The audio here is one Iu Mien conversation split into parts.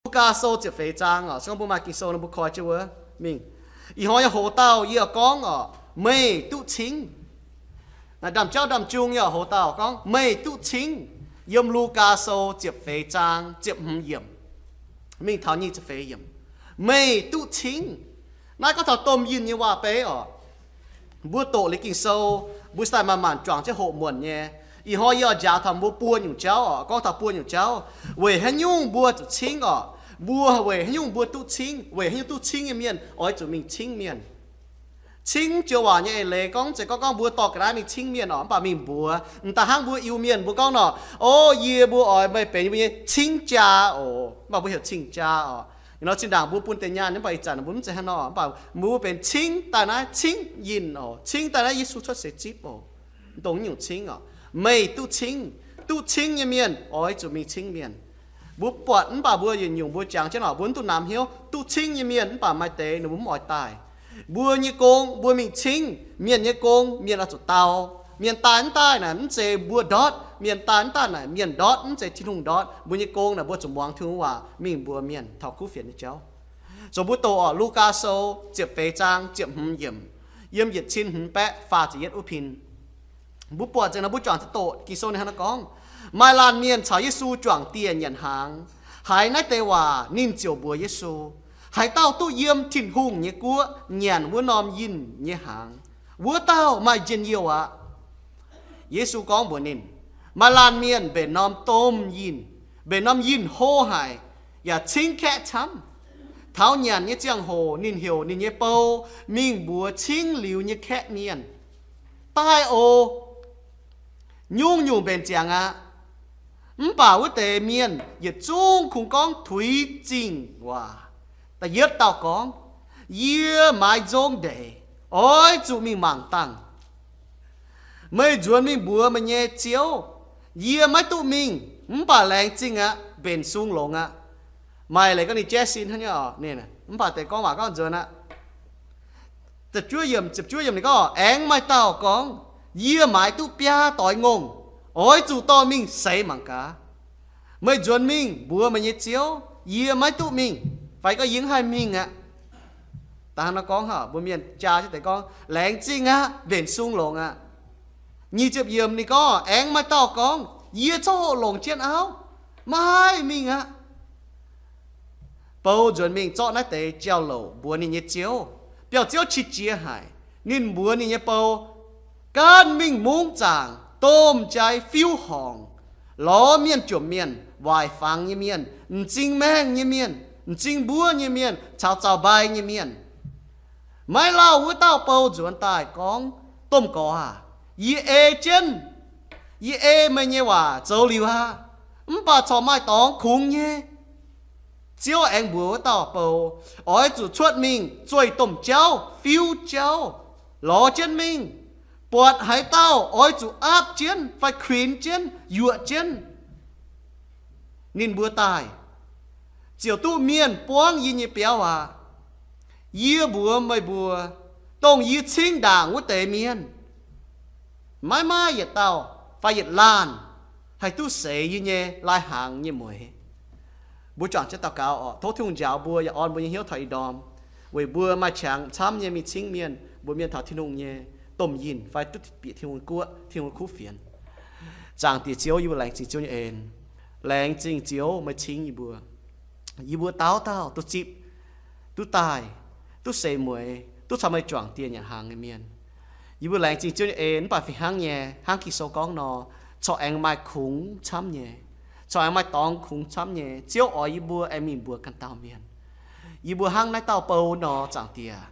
Lugaa Sou ziepc feix zaang oc, se gorngv mbuo maaih Ging-Sou nor mbuo koi jienv wuov mingh. Ih hnoi yie hoz dauh yie gorngv oc, meih duqv cingv. Naaiv ndaamv-jauv ndaamv-jung yie hoz dauh gorngv, meih duqv cingv. Yiem Lugaa Sou ziepc feix zaang ziepc hmz yiemc mingh taux nyic ziepc feix yiemc, meih duqv cingv. Naaiv gorngv taux domh yinh nyei waac-beiv oc. Mbuo doqc liuz Ging-Sou, mbuo se daaih manc-manc juangc jienv hoqc muonc nyei. Ih hnoi yie oix njaaux taux mbuo buo nyungc jauv oc, gorngv taux buo nyungc jauv. Weic haaix nyungc mbuo zuqc cingv oc? Mbuo weic haaix nyungc mbuo duqv cingv? Weic haaix nyungc duqv cingv nyei mienh oix zuqc mingh cingv mienh? Cingv joux waac nyei eix leiz gorngv, mv zeiz gorngv gorngv mbuo dorh ga'naaiv mingh cingv mienh oc, mv baac mingh mbuox, m'daaih hnangv mbuo Iu-Mienh mbuo gorngv nor, o, yie mbuo oix meih benx yie mbuo nyei cingv jaa oc, mv baac mbuo heuc cing jaa oc. Ih hnoi zinh ndaangc mbuo bun deix nyaanh, mv baac ih zanc mbuo mv zeiz hnangv nor, mv baac mbuo benx cingv daaih naaiv cingv yinh oc, cingv daaih naaiv Yesu cuotv seix zipv oc. Dongh nyungc cingv oc. Meih duqv cingv. Duqv cingv nyei mienh oix zuqc mingh cingv mienh. Mbuo buatc mv baac mbuo yietc nyungc mbuo jangx jienv oc, mbuo mv duqv namx hnyouv. Duqv cingv nyei mienh mv baac maaih deix ninh mbuo mv oix daaih. Mbuo nyei gong, mbuo mingh cingv mienh nyei gong, mienh oix zuqc dau. Mienh daaih mv daaih naaic mv zeiz mbuo ndortv, mienh daaih mv daaih naaic mienh ndortv, mv zeiz Tin-Hungh ndortv. Mbuo nyei gong naaic mbuo zuqc muangx Tin-Hungh waac, mingh mbuox mienh taux kuv fienx nyei jauv. Zoux mbuo doqc oc, Lugaa Sou ziepc feix zaang ziepc hmz yiemc, yiem yietc cin hmz baeqv faah ziepc yietv wuov pin. Mbuo buatc nzengc nor mbuo juangc ziouc doqc Ging-Sou ninh hnangv naaiv gorngv, maaih laanh mienh caux Yesu juangc dieh nyanc hnaangx. Haiz naaiv deix waac ninh ziouc mbuox Yesu, haaix dauh duqv yiem Tin-Hungh nyei guoqv nyanc wuov norm yinh nyei hnaangx, wuov dauh maaih njien-youh aqv. Yesu gorngv mbuox ninh, maaih laanh mienh mbenc norm domh yinh, mbenc norm yinh hlo haic, yaac cingv kaeqv camv. Taux nyanc nyei ziangh hoc ninh heuc ninh nyei bou mingh mbuox cingv liuz nyei kaeqv mienh, daaih oc, nyungc-nyungc mbenc ziangx aqv. Mv baac wuov deix mienh yietc zungv kungx gorngv tuix zingh waac. Da'yietv dauh gorngv, yie maaiz nzong ndeic, oix zuqc mingh mangc dangh. Meih nzuonx mingh mbuox meih nyei ziouv, yie maiv duqv mingh, mv baac laengz zingh aqv, mbenc sung longx aqv. Maaih leiz gorngv ninh jaiv sin hnangv nyei oc, mv baac deix gorngv waac gorngv nzuonx aqv. Ziepc juov yiemc, ziepc juov yiemc ninh gorngv, aengx maaih dauh gorngv, yie maaiz duqv biaa doix ngongh, oix zuqc dorh mingh seix mangc gaax. Meih nzuonx mingh mbuox meih nyei ziouv, yie maiv duqv mingh, fai gorngv yie mv haih mingh aqv. Da'hnangv nor gorngv, mbuo mienh jaa jienv deix gorngv, laengz zingh aqv, mbenc sung longx aqv. Nyic ziepc yiemc ninh gorngv, aengx maaih dauh gorngv, yie coqv hoqc longc jienv auv, maiv haih mingh aqv. Bou nzuonx mingh zorqv naaiv deix jauv-louc mbuox ninh nyei ziouv. Biauv-ziouv qiex jiez haic. Ninh mbuox ninh nyei bou, ganh mingh mungv zaangc, domh jaaix fiuv horngc, lorz mienh jomc mienh, waaic fangx nyei mienh, m'zing maengh nyei mienh, m'zing mbuov nyei mienh caux zaux-mbai nyei mienh. Maiv lauh wuov dauh bou nzuonx daaih gorngv, domh gorx aac, yie ei jienv, yie ei meih nyei waac zoux liuz aqv. Mv baac corc maaih dorngx kungx nyei. Ziouv aengx mbuox wuov dauh bou, oix zuqc cuotv mingh zueih domh jauv, fiuv jauv, lorz jienv mingh, buatc haaix dauh oix zuqc aapv jienv fai kuinx jienv, yuoqc jienv, ninh mbuo daaih, ziouc duqv mienh buangv yie nyei biauv aqv. Yie mbuox meih mbuo, dongh yie cingv ndaangc wuov deix mienh, maiv maaih yietc dauh fai yietc laanh haih duqv seix yie nyei lai-hnaangx nyei mueix. Mbuo juangc jienv daux gaux oc. Tov Tin-Hungh njaaux mbuo yaac orn mbuo nyei hnyouv taux ih ndorm, weic mbuo maaih qangx camv nyei mingh cingv mienh, mbuox mienh taux Tin-Hungh nyei domh yinh fai duqv bieqc Tin-Hungh guoqv, Tin-Hungh kuv fienx. Zaangc Diex Ziouv, yie mbuo laengz zingh Ziouv nyei en. Laengz zingh Ziouv meih cingv yie mbuo. Yie mbuo dauh dauh duqv zipv, duqv daaih, duqv seix mueix, duqv caux meih juangc dieh nyanc hnaangx nyei mienh. Yie mbuo laengz zingh Ziouv nyei en, mv baac fih hnangv nyei, hnangv Ging-Sou gorngv nor, corc aengx maaih kungx camv nyei, corc aengx maaih dorngx kungx camv nyei. Ziouv oix yie mbuo aengx mingh mbuox ganh dauh mienh. Yie mbuo hnangv naaiv dauh bou nor, Zaangc Diex,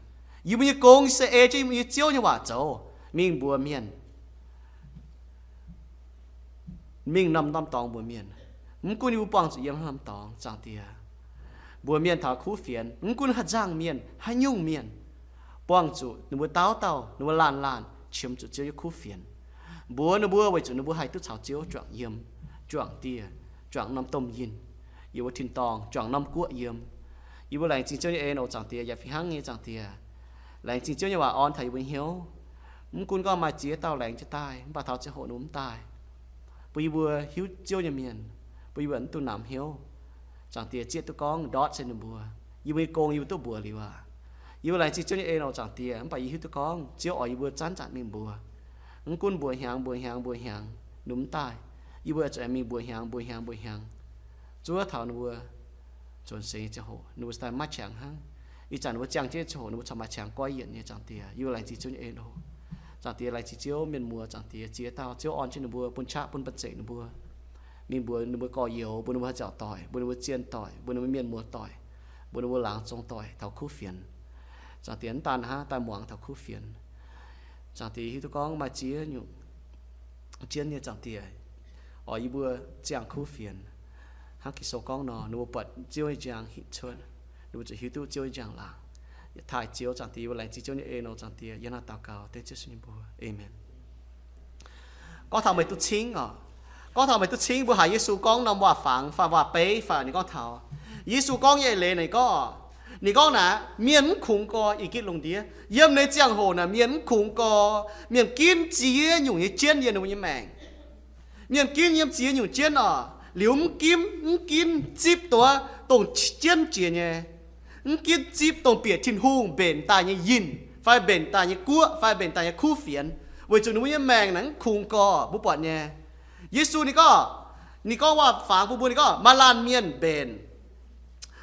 yie mbuo nyei gong se ei jienv yie mbuo nyei Ziouv nyei waac zoux, mingh mbuox mienh, mingh norm-norm dorngx mbuox mienh. Mv gunv yie mbuo buangh zuqc yiem haaix norm dorngx, Zaangc Diex, mbuox mienh taux kuv fienx, mv gunv haaix nzangc mienh, haaix nyungc mienh, buangh zuqc ninh mbuo dauh dauh, ninh mbuo laanh laanh qiemx zuqc Ziouv nyei kuv fienx. Mbuox ninh mbuo weic zuqc ninh mbuo haih duqv caux Ziouv juangc yiem, juangc dieh, juangc norm domh yinh, yiem wuov tin-dorngh, juangc norm guoqv yiem. Yie mbuo laengz zingh Ziouv nyei en oc, Zaangc Diex, yaac fih hnangv nyei, Zaangc Diex, laengz zingh Ziouv nyei waac orn taux yie mbuo hnyouv. Mv gunv gorngv maaih ziex dauh laengz jienv daaih, mv baac taux ziangh hoc ninh mbuo mv daaih, bun yie mbuo hiuv Ziouv nyei mienh, bun yie mbuo mv dungx namx hnyouv. Zaangc Diex zieqv duqv gorngv ndortv se ninh mbuo, yie mbuo nyei gong yie mbuo duqv mbuox liuz aqv. Yie mbuo laengz zingh Ziouv nyei en oc, Zaangc Diex. Mv baac yie hiuv duqv gorngv Ziouv oix yie mbuo zanc-zanc mingh mbuox. Mv gunv mbuox hnyangx mbuox hnyangx mbuox hnyangx, ninh mv daaih, yie mbuo zuqc aengx mingh mbuox hnyangx mbuox hnyangx mbuox hnyangx, zuov taux ninh mbuo nzuonx seix nyei ziangh hoc ninh mbuo daaih maiv qangx hnangv. Ih zanc ninh mbuo ziangh jienv ziangh hoc ninh mbuo corc maaih qangx goiv yienc nyei, Zaangc Diex. Yie mbuo laengz zingh Ziouv nyei en oc. Zaangc Diex, laengz zingh Ziouv, mienh muoz, Zaangc Diex, ziex dauh Ziouv orn jienv ninh mbuo, bun qaqv bun banh zeic ninh mbuo, mingh mbuox ninh mbuo gorx-youz, mbuox ninh mbuo haaix nzauc doic, mbuox ninh mbuo zien doic, mbuox ninh mbuo mienh muoz doic, mbuox ninh mbuo laangz zong doic taux kuv fienx. Zaangc Diex, mv daan hnangv, daaih muangx taux kuv fienx. Zaangc Diex, hiuv duqv gorngv maaih ziex nyungc jienv nyei, Zaangc Diex, oix yie mbuo ziangh kuv fienx. Hnangv Ging-Sou gorngv nor, ninh mbuo buatc Ziouv nyei njang hinc cuotv, ninh mbuo zuqc hiuv duqv Ziouv nyei njang-laangc. Taaih Ziouv, Zaangc Diex, yie mbuo laengz zingh Ziouv nyei en oc, Zaangc Diex. Yiem naaiv daux gaux dengv Ziouv Yesu nyei mbuox, aamen. Gorngv taux meih duqv cingv oc, gorngv taux meih duqv cingv, mbuo haiz Yesu gorngv norm waac-fangx fai waac-beiv fai ninh gorngv taux, Yesu gorngv nyei eix leiz ninh gorngv, ninh gorngv naaic, mienh mv kungx gorx ih gitv lungh ndiev. Yiem naaiv ziangh hoc naaic mienh mv kungx gorx, mienh ginv ziex nyungc nyei jienv yiem ninh mbuo nyei maengc. Mienh ginv yiem ziex nyungc jienv oc. Liuz mv ginv, mv ginv zipv duqv dongh jienv jiex nyei. Mv ginv zipv dongh bieqc Tin-Hungh mbenc daaih nyei yinh, fai mbenc daaih nyei guoqv, fai mbenc daaih nyei kuv fienx, weic zuqc ninh mbuo nyei maengc naaic mv kungx gorx, mbuo buatc nyei. Yesu ninh gorngv, ninh gorngv waac-fangx bun mbuo, ninh gorngv maaih laanh mienh mbenc,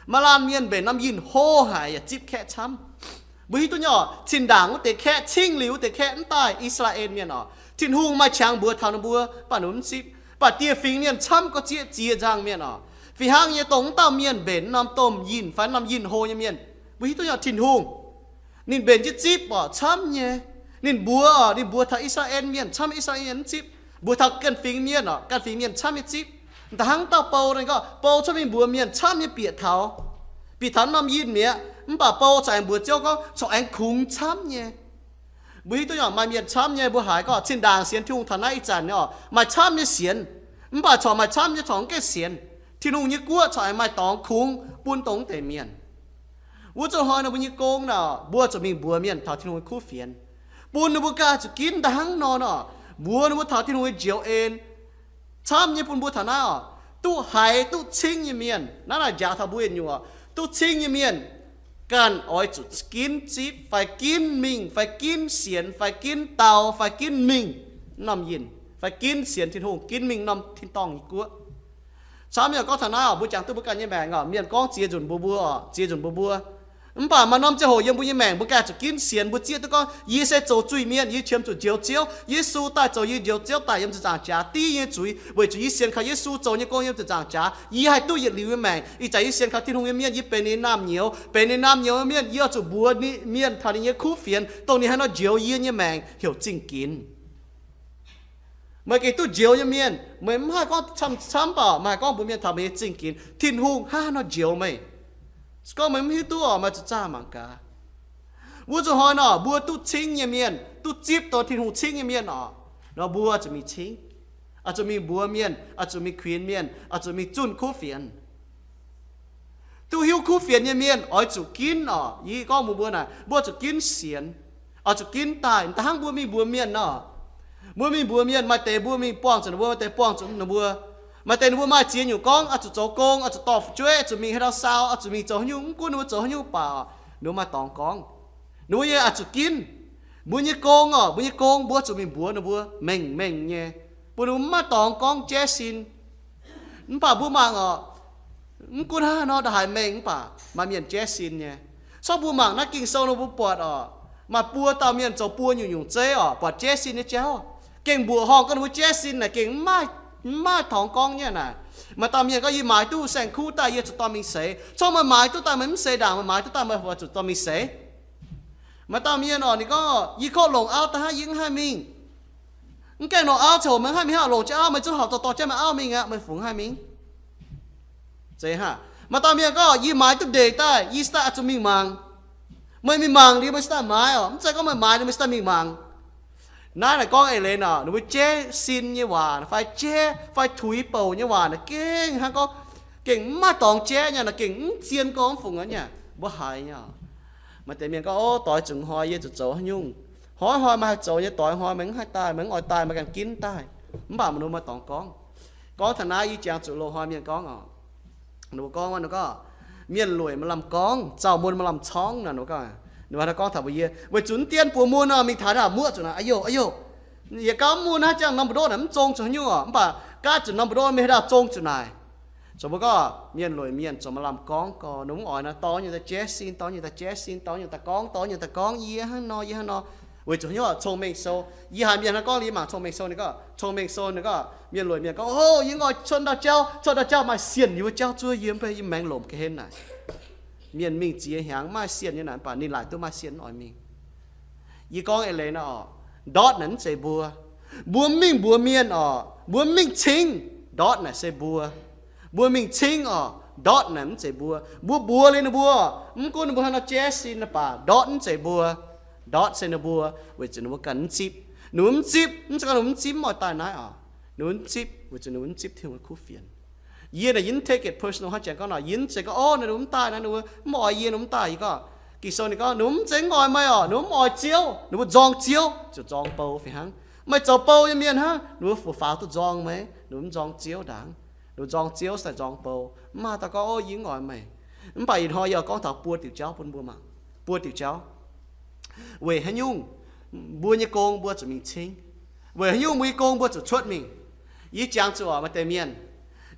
maaih laanh mienh mbenc norm yinh hlo haic yaac zipv kaeqv camv. Mbuo hiuv duqv nyei oc, zinh ndaangc wuov deix kaeqv, cingv liuz wuov deix kaeqv mv daaih I^saa^laa^en Mienh oc, Tin-Hungh maaih qangx mbuox taux ninh mbuo, mv baac ninh mv zipv. Mv baac dieh fingx mienh camv gorngv zieqv ziex nzangh mienh oc. Fih hnangv nyei, dongh mv dauh mienh mbenc norm domh yinh fai norm yinh hlo nyei mienh, mbuo hiuv duqv nyei oc, Tin-Hungh ninh mbenc jienv zipv oc, camv nyei. Ninh mbuox oc, ninh mbuox taux I^saa^laa^en Mienh camv, I^saa^laa^en Mienh mv zipv. Mbuox taux ganh fingx mienh oc, ganh fingx mienh camv nyei zipv. Da'hnangv dauh Bou ninh gorngv, Bou cuotv mingh mbuox mienh camv nyei bieqc taux, bieqc taux norm yinh mi'aqv. Mv baac Bou corc aengx mbuox Ziouv gorngv corc aengx kungx camv nyei. Mbuo hiuv duqv nyei oc, maaih mienh camv nyei, mbuo haiz gorngv zinh ndaangc sienx Tin-Hungh taux naaiv ih zanc nyei oc, maaih camv nyei sienx, mv baac corc maaih camv nyei corc mv gaengh sienx. Tin-Hungh nyei guoqv corc aengx maaih dorngx kungx bun dongh wuov deix mienh. Wuov zuqc hnoi nor mbuo nyei gong naaic, mbuo zuqc mingh mbuox mienh taux Tin-Hungh nyei kuv fienx, bun ninh mbuo ganh zuqc ginv da'hnangv nor nor, mbuox ninh mbuo taux Tin-Hungh nyei njoux en. Camv nyei bun mbuo taux naaiv oc, duqv haiz duqv cingv nyei mienh, naaiv naaic njaaux taux mbuo yietc nyungc oc, duqv cingv nyei mienh ganh oix zuqc ginv zipv fai ginv mingh fai ginv sienx fai ginv dau fai ginv mingh norm yinh fai ginv sienx Tin-Hungh, ginv mingh norm tin-dorngh nyei guoqv. Camv nyei oc, gorngv taux naaiv oc, mbuo jangx duqv mbuo ganh nyei maengc oc, mienh gorngv ziex nzunc mbuox mbuo oc, ziex nzunc mbuox mbuo. Mv baac maaih norm ziangh hoc yiem mbuo nyei maengc mbuo ganh zuqc ginv sienx, mbuo zieqv duqv gorngv, yie se zoux zuiz-mienh, yie qiemx zuqc njoux Ziouv. Yesu daaih zoux yie njoux Ziouv daaih yiem ziepc nzaangc jaax div nyei zuiz, weic zuqc yie sienx kaux Yesu zoux nyei gong yiem ziepc nzaangc jaax, yie haih duqv yietc liuz nyei maengc. Ih zanc yie sienx kaux Tin-Hungh nyei mienh, yie benx ninh nyei naamh nyouz. Benx ninh nyei naamh nyouz mienh, yie oix zuqc mbuox ninh, mienh taux ninh nyei kuv fienx, dongh ninh haaix nor njoux yie nyei maengc heuc zingh ginx. Meih gengh duqv njoux nyei mienh, meih mv haih gorngv camv-camv baac meih haih gorngv mbuox mienh taux meih nyei zingh ginx, Tin-Hungh hnangv haaix nor njoux meih. Se gorngv meih mv hiuv duqv oc, meih zuqc zaah mangc gaax. Wuov zuqc hnoi nor, mbuo duqv cingv nyei mienh, duqv zipv dongh Tin-Hungh cingv nyei mienh oc, nor mbuo zuqc mingh cingv, oix zuqc mingh mbuox mienh, oix zuqc mingh kuinx mienh, oix zuqc mingh zunh kuv fienx. Duqv hiuv kuv fienx nyei mienh oix zuqc ginv oc. Yie gorngv mbuox mbuo naaic, mbuo zuqc ginv sienx, oix zuqc ginv daaih. Da'hnangv mbuo mingh mbuox mienh nor, mbuo mingh mbuox mienh, maaih deix mbuo mingh buangh zuqc ninh mbuo, maaih deix buangh zuqc ninh mbuo. Maaih deix ninh mbuo maaih ziex nyungc gorngv, oix zuqc zoux gong, oix zuqc dorh fu'jueiv, oix zuqc mingh haaix dauh saau, oix zuqc mingh zoux haaix nyungc, mv gunv ninh mbuo zoux haaix nyungc baac, ninh mbuo maaih dorngx gorngv. Ninh mbuo nyei oix zuqc ginv. Mbuo nyei gong oc, mbuo nyei gong mbuo zuqc mingh mbuox ninh mbuo mengh mengh nyei, bun ninh mbuo mv maaih dorngx gorngv jaiv sin. Mv baac mbuo mangc oc, mv gunv hnangv haaix nor ndongc haaix mengh mv baac maaih mienh jaiv sin nyei. Sortv mbuo mangc naaiv Ging-Sou nor mbuo buatc oc, maaih buo dauh mienh zoux buo nyungc-nyungc zeiv oc, buatc jaiv sin nyei jauv. Gengh mbuoqc horngh gorngv ninh mbuo jaiv sin naaic gengh mv maaih, mv maaih dorngx gorngv nyei naaic. Maaih dauh mienh gorngv, yie maaiz duqv saeng-kuv daaih yie zuqc dorh mingh seix. Corc meih maaiz duqv daaih meih mv seix ndaangc, meih maaiz duqv daaih meih zuqc dorh mingh seix. Maaih dauh mienh oc, ninh gorngv, yie korv longc auv daaih hnangv, yie mv haih mingh. Mv gaengh longc auv ziangh hoc meih mv haih mingh hnangv, longc jienv auv meih zungv horpc dorh dorh jienv meih auv mingh aqv, meih fungx haih mingh. Zeiz hnangv. Maaih dauh mienh gorngv, yie maaiz duqv ndeic daaih, yie sitv daaih oix zuqc mingh mangc. Meih mingh mangc liuz meih sitv daaih maaiz oc, mv zeiz gorngv meih maaiz liuz meih sitv daaih mingh mangc. Naaiv naaic gorngv eix leiz oc, ninh mbuo jaiv sin nyei waac fai jaiv fai tuix bouc nyei waac naaic gengh hnangv gorngv gengh mv maaih dorngx jaiv nyei naaic, gengh mv zien gorngv mv fungx nyei. Mbuo haiz nyei oc. Maaih deix mienh gorngv, o, doix zuqc hnoi yie zuqc zoux haaix nyungc. Hnoi hnoi meih haih zoux nyei, doix hnoi meih mv haih daaih, meih mv oix daaih meih ganh ginv daaih. Mv baac mv maaih dorngx gorngv. Gorngv taux naaiv yie jangx zuqc loz-hnoi mienh gorngv oc. Ninh mbuo gorngv, ninh gorngv, mienh lueic maaih lamh gorngv, zaux mun maaih lamh corngv nor. Ninh mbuo gorngv, ninh mbuo gorngv taux mbuo yie, weic zuqc mv dien buoz mun nor, mingh taux naaic muoqv zuqc naaic, a'yoh, a'yoh, yie gauh mv mun hnangv, jangx norm mbu'ndongv naaic mv zong zuqc haaix nyungc oc, mv baac gaav zuqc norm mbu'ndongv mingh haaix dauh zong zuqc naaic. Zoux mbuo gorngv mienh lueic mienh zoux maaih lamh gorngv gorx, ninh mbuo mv oix nor, dorh nyei daaih jaiv sin, dorh nyei daaih jaiv sin, dorh nyei daaih gorngv, dorh nyei daaih gorngv, yie hnangv nor, yie hnangv nor. Weic zuqc haaix nyungc oc? Cong-mengh sou. Yie haiz mienh hnangv gorngv, yie mangc cong-mengh sou, ninh gorngv, cong-mengh sou, ninh gorngv, mienh lueic mienh gorngv, o, yie oix cuotv ndau jauv, cuotv ndau jauv maaih sienh, yie mbuo jauv zuov yie mv bei, yie maengx lomc ga'hlen naaic. Mienh mingh ziex hnyangx maaih sienh nyei naaic, mv baac ninh laaic duqv maaih sienh mv oix mingh. Yie gorngv eix leiz nor oc, ndortv naaic mv zeiz mbuo. Mbuo mv mingh mbuox mienh oc, mbuo mv mingh cingv, ndortv naaic se mbuo. Mbuo mingh cingv oc, ndortv naaic mv zeiz mbuo. Mbuo mbuox liuz ninh mbuo, mv gunv ninh mbuo hnangv nor jaiv sin naaic baac ndortv mv zeiz mbuo. Ndortv se ninh mbuo, weic zuqc ninh mbuo ganh mv zipv. Ninh mbuo mv zipv, mv zeiz gorngv ninh mbuo mv zipv mv oix daaih naaiv oc. Ninh mbuo mv zipv weic zuqc ninh mbuo mv zipv Tin-Hungh nyei kuv fienx. Yie naaic yie mv take it personal hnangv, janx gorngv nor, yie mv zeiz gorngv, o, ninh mbuo mv daaih naaiv, ninh mbuo mv oix yie, ninh mbuo mv daaih. Yie gorngv, Ging-Sou ninh gorngv ninh mbuo mv zeiz mv oix meih oc, ninh mbuo mv oix Ziouv, ninh mbuo nzorng Ziouv, ziouc nzorng bou fih hnangv. Meih zoux bou nyei mienh hnangv, ninh mbuo fu faaux duqv nzorng meih? Ninh mbuo mv nzorng Ziouv ndaangc. Ninh mbuo nzorng Ziouv se nzorng bou. Mv maaih dauh gorngv, o, yie mv oix meih. Mv baac ih hnoi yie oix gorngv taux buo diuc jauv bun mbuo mangc. Buo diuc jauv. Weic haaix nyungc mbuo nyei gong mbuo zuqc mingh cingv? Weic haaix nyungc mbuo nyei gong mbuo zuqc cuotv mingh? Yie jangx zuqc maaih deix mienh,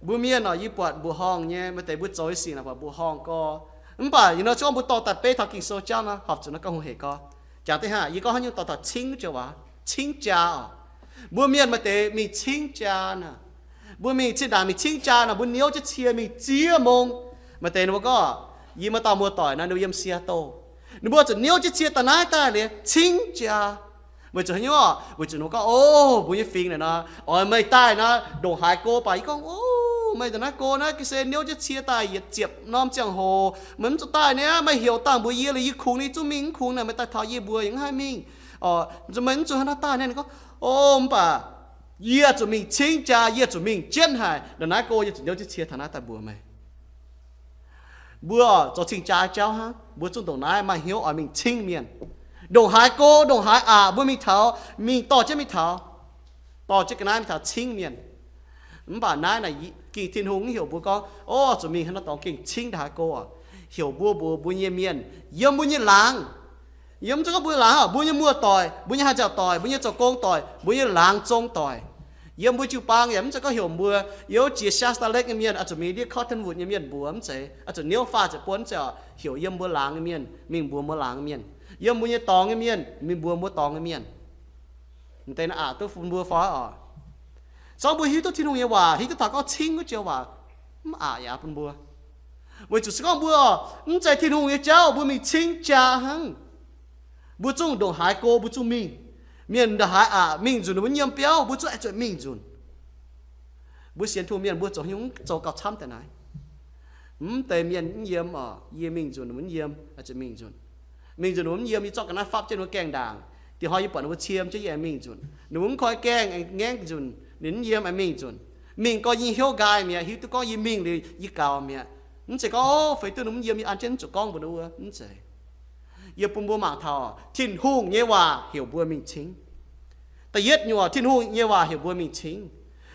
mbuo mienh oc, yie buatc mbuoqc horngh nyei, maaih deix mbuo zoux nyei sic naaic buatc mbuoqc horngh gorx. Mv baac yie nor se gorngv mbuo dorh daaih beiv taux Ging-Sou jauv nor, horpc zuqc naaiv ganh hungh hec gorx. Jangx deix hnangv, yie gorngv haaix nyungc dorh taux cingv joux waac, cingv jaa oc. Mbuo mienh maaih deix mingh cingv jaa naaic. Mbuo mingh cingv ndaangc, mingh cingv jaa naaic, mbuo niouv jienv cie mingh ziex mong. Maaih deix ninh mbuo gorngv, yie maaih dauh muoz-doic naaic, ninh mbuo yiem Seattle. Ninh mbuo zuqc niouv jienv cie daaih naaiv daaih liuz cingv jaa. Weic zuqc haaix nyungc? Weic zuqc ninh mbuo gorngv, o, mbuo nyei fingx naaic nor, oix meih daaih naaic ndongc haaix go baac. Yie gorngv, o, meih ndongc naaiv go naaiv ga'sie niouv jienv cie daaih yietc ziepc norm ziangh hoc, meih mv zuqc daaih niaa. Meih heuc dangh mbuox yie liuz yie kungx ninh zungv mingh, mv kungx naaic meih daaih taux yie mbuox yaac mv haih mingh. Meih mv zuqc hnangv naaiv daaih niaa. Ninh gorngv, o, mv baac yie zuqc mingh cingv jaa, yie zuqc mingh jienv haic. Ndongc naaiv go yie zuqc niouv jienv cie taux naaiv daaih mbuox meih. Mbuo zoux cing-jaa jauv hnangv, mbuo zungv ndongc naaiv maaih hnyouv oix mingh cingv mienh. Ndongc haaix go, ndongc haaix aqc, mbuo mingh taux, mingh dorh jienv mingh taux, dorh jienv ga'naaiv mingh taux cingv mienh. Mv baac naaiv naaic, Ging-Sou, Tin-Hungh mv heuc mbuo gorngv, o, zuqc mingh hnangv nor dorngx gengh cingv ndongc haaix go oc. Heuc mbuo mbuox mbuo nyei mienh yiem mbuo nyei laangz. Yiem mv zeiz gorngv mbuo laangz oc, mbuo nyei muoz-doic, mbuo nyei haih nzauh doic, mbuo nyei zoux gong doic, mbuo nyei laangz zong doic. Yiem mbuo jiu-baang yaac mv zeiz gorngv heuc mbuo, yiem jiex Shasta Lake nyei mienh oix zuqc mingh ndiev Cottonwood nyei mienh mbuox, mv zeiz. Oix zuqc niouv faah ziepc buonv zeiz oc, heuc yiem mbuo laangz nyei mienh mingh mbuox mbuo laangz nyei mienh. Yiem mbuo nyei dorngx nyei mienh mingh mbuox mbuo dorngx nyei mienh. M'deix naaiv aqc duqv bun mbuo fai oc. Se gorngv mbuo hiuv duqv Tin-Hungh nyei waac, hiuv duqv taux gorngv cingv wuov joux waac, mv aqc yaac bun mbuo. Weic zuqc se gorngv mbuo mv zeiz Tin-Hungh nyei jauv, mbuo mingh cingv jaa hnangv. Mbuo zungv ndongc haaix go mbuo zungv mingh. Mienh ndongc haaix aqc mingh nzunc ninh mbuo yiem biauv, mbuo zungv aengx zuqc mingh nzunc. Mbuo sienx Tin-Hungh mienh mbuo zoux haaix nyungc zoux gauh camv daaih naaiv? Mv deix mienh mv yiem oc, yie mingh nzunc ninh mbuo mv yiem, aengx zuqc mingh nzunc. Mingh nzunc ninh mbuo mv yiem, yie zorqv ga'naaiv fapv jienv ninh mbuo gaengh ndaangc. Diex hnoi yie buatc ninh mbuo qiemx jienv, yie aengx mingh nzunc. Ninh mbuo mv koi gaengh, aengx ngaengv nzunc, ninh mv yiem, aengx mingh nzunc. Mingh gorngv yie hnyouv nqaai mi'aqv, hiuv duqv gorngv yie mingh liuz yie gaux mi'aqv. Mv zeiz gorngv, o, feix duqv ninh mv yiem yie an jienv mv zuqc gorngv mbuox ninh wuov, mv zeiz. Yie bun mbuo mangc taux Tin-Hungh nyei waac heuc mbuo mingh cingv. Da'yietv nyungc, Tin-Hungh nyei waac heuc mbuo mingh cingv.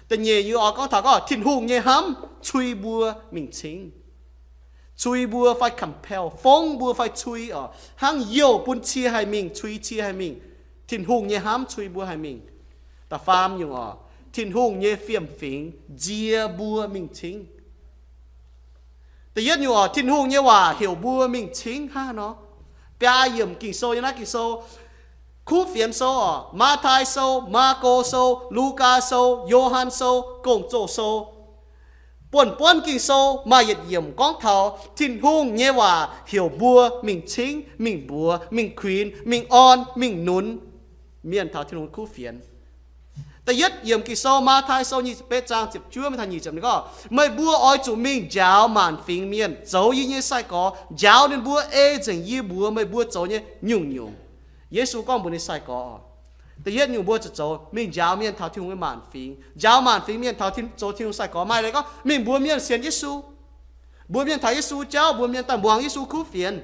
Da'nyeic nyungc oix gorngv taux gorngv Tin-Hungh nyei hnamv cui mbuo mingh cingv. Cui mbuo fai compel, fongv mbuo fai cui oc, hnangv youh bun cie haih mingh, cui cie haih mingh. Tin-Hungh nyei hnamv cui mbuo haih mingh. Da'faam nyungc oc, Tin-Hungh nyei fiem-fingx nziex mbuo mingh cingv. Da'yietv nyungc oc, Tin-Hungh nyei waac heuc mbuo mingh cingv hnangv haaix nor? Biaa yiemc Ging-Sou nyei naaiv Ging-Sou, Kuv Fienx Sou oc, Matv^tai Sou, Maako Sou, Lugaa Sou, Yo^han Sou, Gong-Zoh Sou. Buonv-buonv Ging-Sou maaih yietc yiemc gorngv taux Tin-Hungh nyei waac heuc mbuo mingh cingv, mingh mbuox, mingh kuinx, mingh orn, mingh nunz mienh taux Tin-Hungh kuv fienx. Da'yietv yiemc Ging-Sou, Matv^tai Sou nyic ziepc betv zaang ziepc juov mingh taux nyic ziepc ninh gorngv, meih mbuo oix zuqc mingh njaaux maanc fingx mienh zoux yie nyei sai-gorx, njaaux ninh mbuo ei nzengc yie mbuox meih mbuo zoux nyei nyungc-nyungc. Yesu gorngv mbuox ninh sai-gorx, da'yietv nyungc mbuo zuqc zoux mingh njaaux mienh taux Tin-Hungh nyei maanc fingx, njaaux maanc fingx mienh taux zoux Tin-Hungh sai-gorx. Maaih leiz gorngv mingh mbuox mienh sienx Yesu, mbuox mienh taux Yesu jauv, mbuox mienh daaih muangx Yesu kuv fienx.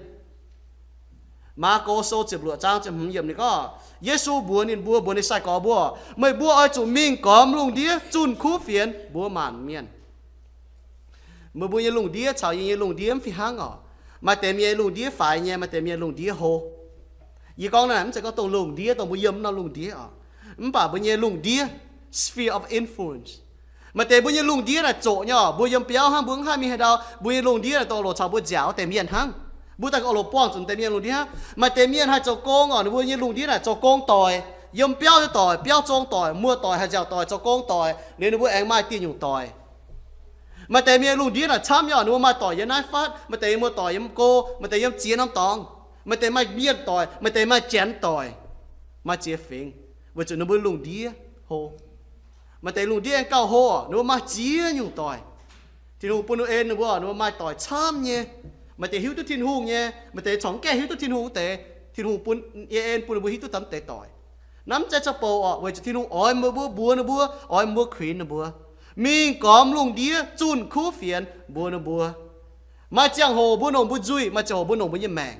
Maako Sou ziepc luoqc zaang ziepc hmz yiemc ninh gorngv, Yesu mbuox ninh mbuo, mbuox ninh sai-gorx mbuo, meih mbuo oix zuqc mingh gormx lungh ndiev zunh kuv fienx mbuox maanc mienh. Meih mbuo nyei lungh ndiev caux yie nyei lungh ndiev mv fih hnangv oc. Maaih deix mienh lungh ndiev faix nyei, maaih deix mienh lungh ndiev hlo. Yie gorngv naaiv mv zeiz gorngv dongh lungh ndiev, dongh mbuo yiem norm lungh ndiev oc. Mv baac mbuo nyei lungh ndiev, sphere of influence. Maaih deix mbuo nyei lungh ndiev naaic zoqc nyei oc. Mbuo yiem biauv hnangv, mbuo mv haih mingh haaix ndau. Mbuo nyei lungh ndiev naaic dongh loc caux mbuo nziaauc wuov deix mienh hnangv. Mbuo daaih oix loc buangh zuqc deix mienh lungh ndiev hnangv. Maaih deix mienh haih zoux gong oc, ninh mbuo nyei lungh ndiev naaic zoux gong doic, yiem biauv nyei doic, biauv zong doic, muoz-doic, haih nziaauc doic, zoux gong doic, liuz ninh mbuo aengx maaih dieh nyungc doic. Maaih deix mienh lungh ndiev naaic camv nyei oc, ninh mbuo maaih doic yiem naaiv fatv, maaih deix muoz-doic yiem go, maaih deix yiem ziex norm dorngx, maaih deix maaih mienh doic, maaih deix maaih janx doic, maaih ziex fingx, weic zuqc ninh mbuo lungh ndiev hlo. Maaih deix lungh ndiev aengx gauh hlo oc, ninh mbuo maaih ziex nyungc doic. Tin-Hungh bun ninh en ninh mbuo, ninh mbuo maaih doic camv nyei. Maaih deix hiuv duqv Tin-Hungh nyei, maaih deix corc mv gaengh hiuv duqv Tin-Hungh wuov deix. Tin-Hungh bun, nyei en bun ninh mbuo hiuv duqv daaih mv deix doic. Naaiv mv zeiz caux bouc oc, weic zuqc Tin-Hungh oix mbuo, mbuo mbuox ninh mbuo, oix mbuo kuinx ninh mbuo, mingh gormx lungh ndiev zunh kuv fienx mbuox ninh mbuo. Maaih ziangh hoc mbuo longc mbuo nzuih, maaih ziangh hoc mbuo longc mbuo nyei maengc.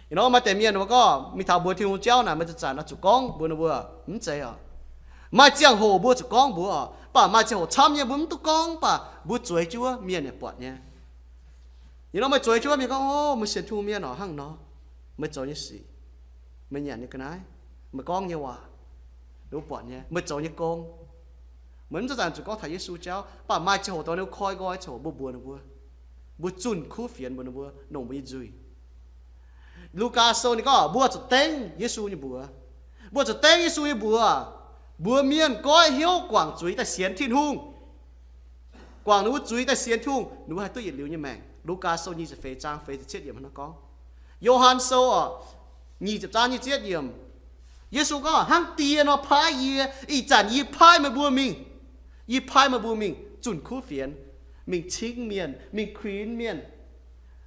Ih nor maaih deix mienh mbuo gorngv mingh taux mbuox Tin-Hungh jauv naaic, meih zanc-zanc oix zuqc gorngv mbuox ninh mbuo, mv zeiz oc. Maaih ziangh hoc mbuo zuqc gorngv mbuox oc, mv baac maaih ziangh hoc camv nyei mbuo mv duqv gorngv, mv baac mbuo zueiz jienv wuov mienh yaac buatc nyei. Ih nor meih zueiz jienv wuov mienh gorngv, Ov, meih sienx Tin-Hungh mienh oc, hnangv nor, meih zoux nyei sic, meih nyanc nyei ga'naaiv, meih gorngv nyei waac, ninh mbuo buatc nyei, meih zoux nyei gong. Meih mv zanc-zanc zuqc gorngv taux Yesu jauv, mv baac maaih ziangh hoc dongh ninh mbuo koi nqoi ziangh hoc mbuo mbuox ninh mbuo, mbuo zunh kuv fienx mbuox ninh mbuo, longc mbuo nyei nzuih. Lugaa Sou ninh gorngv mbuo zuqc dengv Yesu nyei mbuox. Mbuo zuqc dengv Yesu nyei mbuox. Mbuox mienh goiv hnyouv guangc zuiz daaih sienx Tin-Hungh. Guangc ninh mbuo zuiz daaih sienx Tin-Hungh, ninh mbuo haih duqv yietc liuz nyei maengc. Lugaa Sou nyic ziepc feix zaang feix ziepc cietv yiemc hnangv nor gorngv. Yo^han Sou oc, nyic ziepc zaang nyic ziepc yietv yiemc, Yesu gorngv, Hnangv Die nor paaiv yie, ih zanc yie paaiv meih mbuo mingh. Yie paaiv meih mbuo mingh zunh kuv fienx, mingh cingv mienh, mingh kuinx mienh,